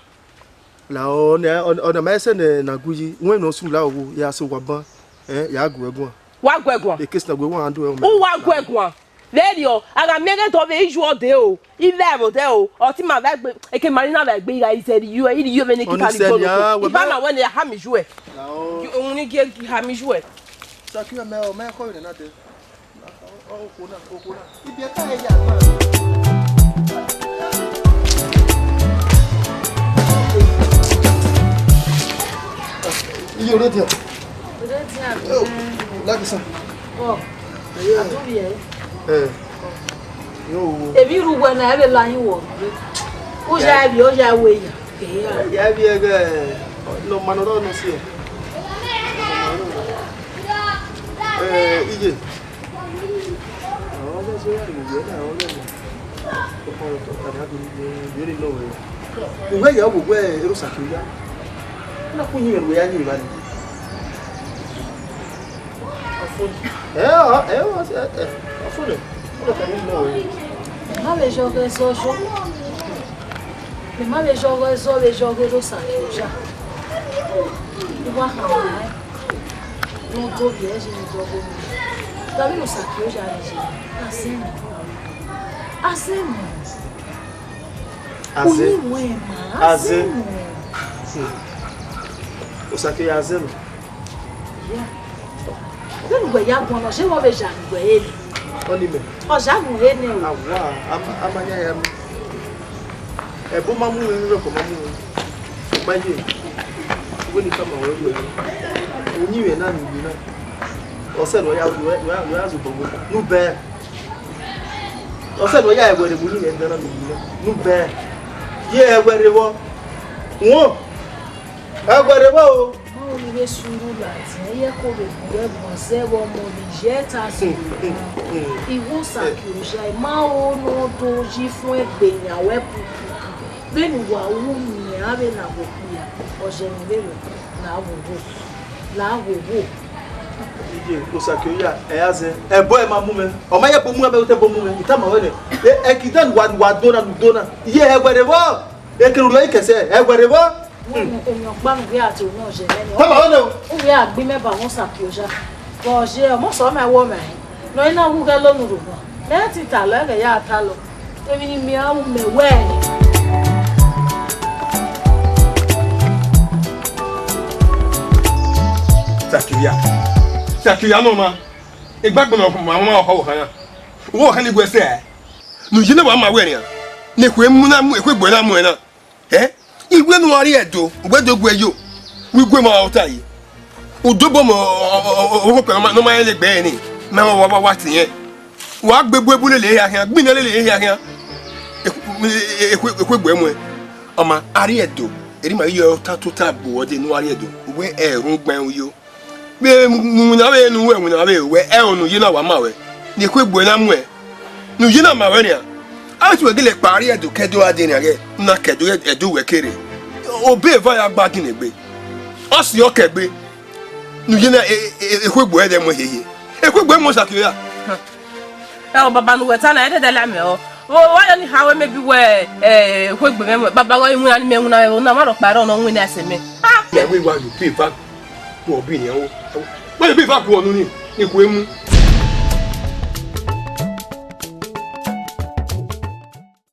La ọ nẹ, ọ, ọ na ma sẹ ne na gu yi, wẹ ne ọ sunu la owo, ya sẹ owa ban, eh, ya gu ẹre guan. Wa gu ẹre guan. Ekesi na gu ẹre guan do ẹre. U wa gu ẹre guan. Vberriọ, a gha miẹn ghẹ dọ vbe iyu ọdẹ o, ivẹ ẹvbo dẹ o, ọtẹn ima vbe egbe, eke Marina vbe egbe, I gha izẹ rhie, I rhie vbene I ghi Ọni ta sẹ rhie nia, wẹ iba ma na wẹ ne a ha mi yu ẹ. La ọ. Unu ni gie ha mi yu ẹ. Saki mẹ, ọ mẹ kọ vbe na dẹ. Okhuo na, okhuo na. Ibiẹka ẹre ya ma. Iye ore dia. Ore dia. Yo, like sa. Ọ. Yeah. Aduriẹ. Eh. Yo. Ebi ru wẹ na, ẹ vbe la yin wọ. U ya ebi, u ya we ya. Ya ebi ẹghẹ, nọ ma nọ rọ nọ si ẹ. Eh, iye. Uwẹ ya wo wẹ Erosaki oya. Na ku yin wẹ ya yin evba ni. Ẹ, ọ, ẹ, ọ, ẹ, ẹ, ọ fo nẹ. Ọ dọ ka yin nọ wẹ. Mẹ ma vbe yọ ọghe zọ yọ. Mẹ ma vbe yọ ọghe zọ vbe yọ ọghe Erosaki oya. I wa khama rae. Ne ọ do rhie ẹre ye ne ọ do rhie. Gha vbe Erosaki oya rhie ye. Azẹ mẹ. Azẹ mẹ. Azẹ. Uyi wẹ ma. Azẹ. Azẹ mẹ. Hmm. Erosaki oya azẹ mẹ. Vbene uwẹ ya guan, ọ zẹ wẹ ọ vbe zẹ ne uwẹ he nẹ. Ọni mẹ. Ọ zẹ ne u he nẹ o. Awa, a ma, a ma ya ya mẹ. Ẹbo ma mu mwẹ, rhọkọ ma mu mwẹ. Ma ye. Uwẹ ne I tama ruẹ wẹẹ, uyinmwẹ na ne uyi na. Ọ sẹ ne ọ ya, ọ ya, ọ ya zobọ wẹ. Ne u bẹe. Ọ sẹ ne ọ ya ẹwẹrhe vbe uyinmwẹ na ne uyi na. Ne u bẹe. Ye ẹwẹrhe vbọ. Wọn. Ẹwẹrhe vbọ o. Ma ho ne I vbe sunu ladian, iye ẹko vbe gu ẹre guan zẹ vbe ọmọ vbe iye ẹta sunu. I wo Erosaki oya, I ma ho ne ọ do yi fun egbe yan wẹ pupupu. Vbene uwa ru miẹn avbe na vbe okpia, ọ zẹ ne I vbe ro, la wowo, la wowo. Iye Erosaki oya, ẹ ya zẹ. Ẹbọ ẹ ma mu mwẹ. Ọ ma ye ẹbọ mu mwẹ, ẹ otọ ẹbọ mu mwẹ. I tama ruẹ nẹ. E, ẹki dan ne uwa, ne uwa do na, ne u do na. Iye ẹwẹrhe vbọ. Ekene urriọ i kẹsẹ, ẹwẹrhe vbọ. Wẹ ne emwi ọkpa ne u ghi a te unu ọyẹnẹ nẹ, Tama ruẹ nẹ o. U ghi a gbe imẹ ba mwẹ Erosaki oya. Vbe ọ ye, ọmọ sẹ ọmọ ẹvbo mẹ, ne ọ i na wu ghẹ lo unu rhọkpa. Mẹ i te talọ, ẹghẹ ya talọ. Emwi ne I miẹn ru mẹ wẹ. Sakiria. Sakiria nọ ma. Egbe agbọn ma ma ọhọ ọkhan na. Uwẹ ọkhan ni wẹ sẹ. Ne uyi na wa ma wẹ nian. Ne ekhue mu na mu, ekhue egbe na mu ẹre na. Eh? Iwẹ ne u gha rrie Ẹdo, uwẹ do gu ẹre yo, wẹ I gu ẹre ma ota yi. U dobọ mẹ ọkhọkpa ne ọ ma rẹn lele egbe ẹre ni, ma wa wa wa tie ẹre. Wa gbe egbe bu lele ehia khian, gbinna lele ehia khian. Ekhue egbe mu ẹre. Ọ ma, a rrie Ẹdo, erha ima ghi ye ota tota gbe uwẹ dee ne u gha rrie Ẹdo, uwẹ ẹre rhunmwuda uyo. Vbe iwinna vbe ne uwẹ, iwinna vbe ruẹ, ẹro ne uyi na wa ma ruẹ, ne ekhue egbe na mu ẹre, ne uyi na ma ruẹ nian. A vbe te uwẹ gele kpa rrie Ẹdo ke Ẹdo gha dee nian ghẹ, na ke Ẹdo, Ẹdo uwẹ kere. Obọ eva ya gba ginna egbe. Ọ si ọ ke egbe. Ne uyi na, e, e, e, ekhue egbe ẹdẹ mu ẹre hiehie. Ekhue egbe mu Sakiria. Ẹ, ọ baba ne uwẹ ta na, ẹdẹdẹ la mẹ ọ. Vbe wa yọ ni ha wẹ maybe wẹ, ẹ, ekhue egbe mwẹ, baba ghe iwinna ni mẹ iwinna mwẹ, na ma rhọkpa rrọọ ne ọ winna ẹse mẹ. Ah! Mẹ wẹ wa yo be eva ku ọbi nian o. Wẹ yo be eva ku ọnu ni, ni ku emu.